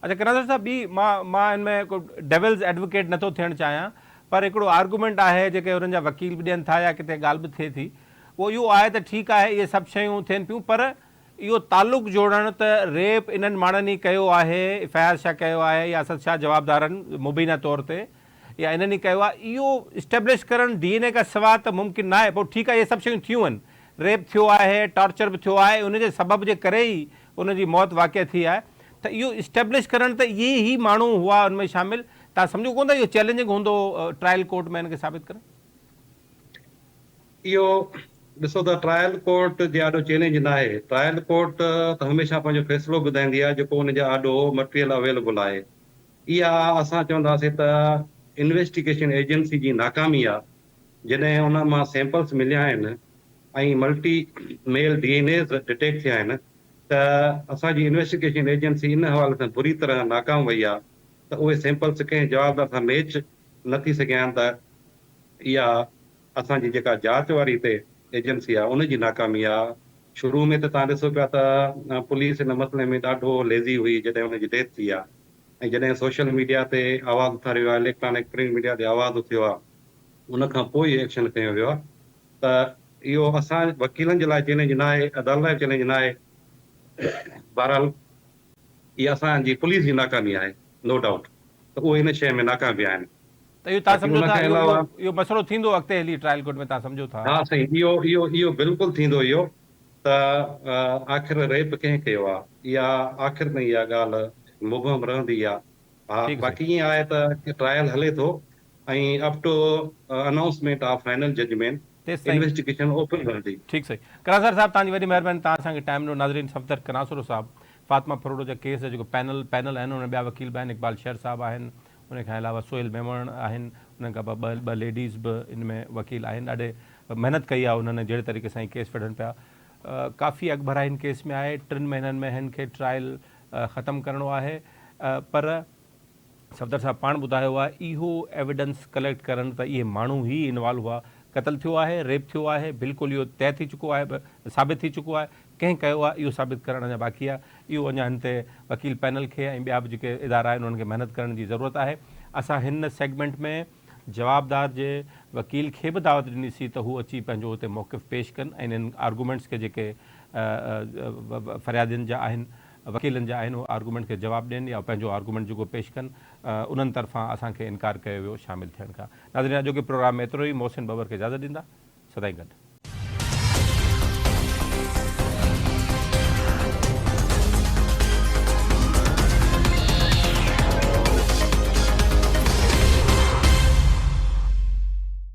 اڇا قناصر صاحب ٻي مان مان ان ۾ ڪو ڊيولز ايڊووڪيٽ نٿو ٿيڻ چاهيان پر هڪڙو آرگومينٽ آهي جيڪي انهن جا وڪيل به ڏين ٿا يا ڪٿي ڳالهه به ٿئي ٿي اهو اهو آهي ته ٺيڪ آهي اهي سڀ شيون ٿين پيون پر اهو تعلق جوڙڻ ته ريپ انهن ماڻهن ئي ڪيو آهي فياض شاهه ڪيو آهي يا اسد شاهه جوابدارن مبينا طور تي يا انهن ئي ڪيو آهي اهو اسٽيبلش ڪرڻ ڊي اين اي کان سواء ته ممڪن ناهي پوء ٺيڪ آهي اهي سڀ شيون ٿيون آهن ريپ ٿيو آهي ٽارچر به ٿيو آهي ان جي سبب جي ڪري ئي ان جي موت واقع ٿي آهي ته اهو اسٽيبلش ڪرڻ ته اهي ئي ماڻهو هئا ان ۾ شامل توهان سمجهو ڪونه ٿا اهو چئلينجنگ هوندو ٽرائل ڪورٽ ۾ ان کي ثابت ڪرڻ. اهو ڏسو ته ٽرائل ڪورٽ جي آڏو چئلينج ناهي، ٽرائل ڪورٽ ته هميشه پنهنجو فيصلو ٻڌائيندي آهي جيڪو ان جي آڏو مٽريل اويليبل آهي. اها اسان چونداسين ته انويسٽيگيشن ايجنسي جي ناڪامي آهي جڏهن ان مان سيمپلز مليا آهن ۽ multi male D N As detect ٿيا آهن ته اسان جي انويسٽيگيشن ايجنسي ان حوالي سان بري طرح ناڪام وئي آهي ته اهي سيمپلز ڪنهن جوابدار سان ميچ نه ٿي سگهيا آهن ته اها اسان جي جيڪا جاچ واري هتي ايجنسي آهي ان جي ناڪامي آهي. شروع ۾ ته توهان ڏسو پيا ته پوليس ان مسئلي ۾ ڏاڍو ليزي هئي جڏهن ان جي ڊيٿ ٿي آهي ۽ جڏهن سوشل ميڊيا تي آواز اٿاريو آهي اليڪٽرانڪ پرنٽ ميڊيا تي آواز اٿيو آهي ان کان پوء اهو ايڪشن کنيو ويو آهي ته اهو اسان وڪيلن جي لاء چئلينج نه آهي، عدالت لاء چئلينج نه آهي، بهرحال اها اسان جي پوليس جي ناڪامي آهي نو ڊائوٽ ته اهي ان شيء ۾ ناڪام ويا آهن. ته اهو توهان سمجهو ٿا اهو اهو مسئلو ٿيندو اڳتي هلي ٽرائل ڪورٽ ۾ توهان سمجهو ٿا؟ ها سائين اهو اهو اهو بلڪل ٿيندو اهو ته آخر ريپ ڪنهن ڪيو آهي اها آخر تائين اها ڳالهه مبهم رهندي اها ها باقي ائين آهي ته ٽرائل هلي ٿو ۽ up to announcement of final judgment investigation open رهندي. ٺيڪ سائين ڪناسر صاحب توهان جي وڏي مهرباني توهان اسان کي ٽائيم ڏنو ناظرين صفدر ڪناسرو صاحب فاطمه ڦرڙو جا ڪيس جا جيڪو پينل پينل آهن ان ۾ ٻيا وڪيل به آهن اقبال شر صاحب آهن ان کان علاوه سهيل ميمڻ آهن ان کان ٻه ٻه ليڊيز به ان ۾ وڪيل آهن ڏاڍي محنت ڪئي آهي انهن جهڙي طريقي سان هي ڪيس وڙهن پيا ڪافي اڳڀرائي هن ڪيس ۾ آهي ٽن مهينن ۾ هن کي ٽرائل ختم ڪرڻو آهي پر صفدر صاحب پاڻ ٻڌايو آهي اهو ايويڊنس ڪليڪٽ ڪرڻ ته اهي ماڻهو ئي انوالو هئا قتل ٿيو آهي ريپ ٿيو آهي بلڪل اهو طئي ٿي چڪو آهي ثابت ٿي چڪو آهي ڪنهن ڪيو آهي اهو ثابت ڪرڻ اڃا باقي آهي اهو اڃا هن تي وڪيل پينل کي ۽ ٻيا به جيڪي ادارا آهن انهن کي محنت ڪرڻ جي ضرورت آهي اسان هن سيگمينٽ ۾ جوابدار جي وڪيل کي به دعوت ڏني سي ته هو اچي پنهنجو هتي موقف پيش ڪن ۽ انهن آرگومينٽس کي جيڪي فريادين جا آهن وڪيلن جا آهن اهي آرگومينٽ کي جواب ڏين يا پنهنجو آرگومينٽ جيڪو پيش ڪن انهن طرفان اسان کي انڪار ڪيو ويو شامل ٿيڻ کان. ناظرين اڄوڪي پروگرام ۾ ايترو ئي محسن ٻٻر کي اجازت ڏيندا سدائين گڏ.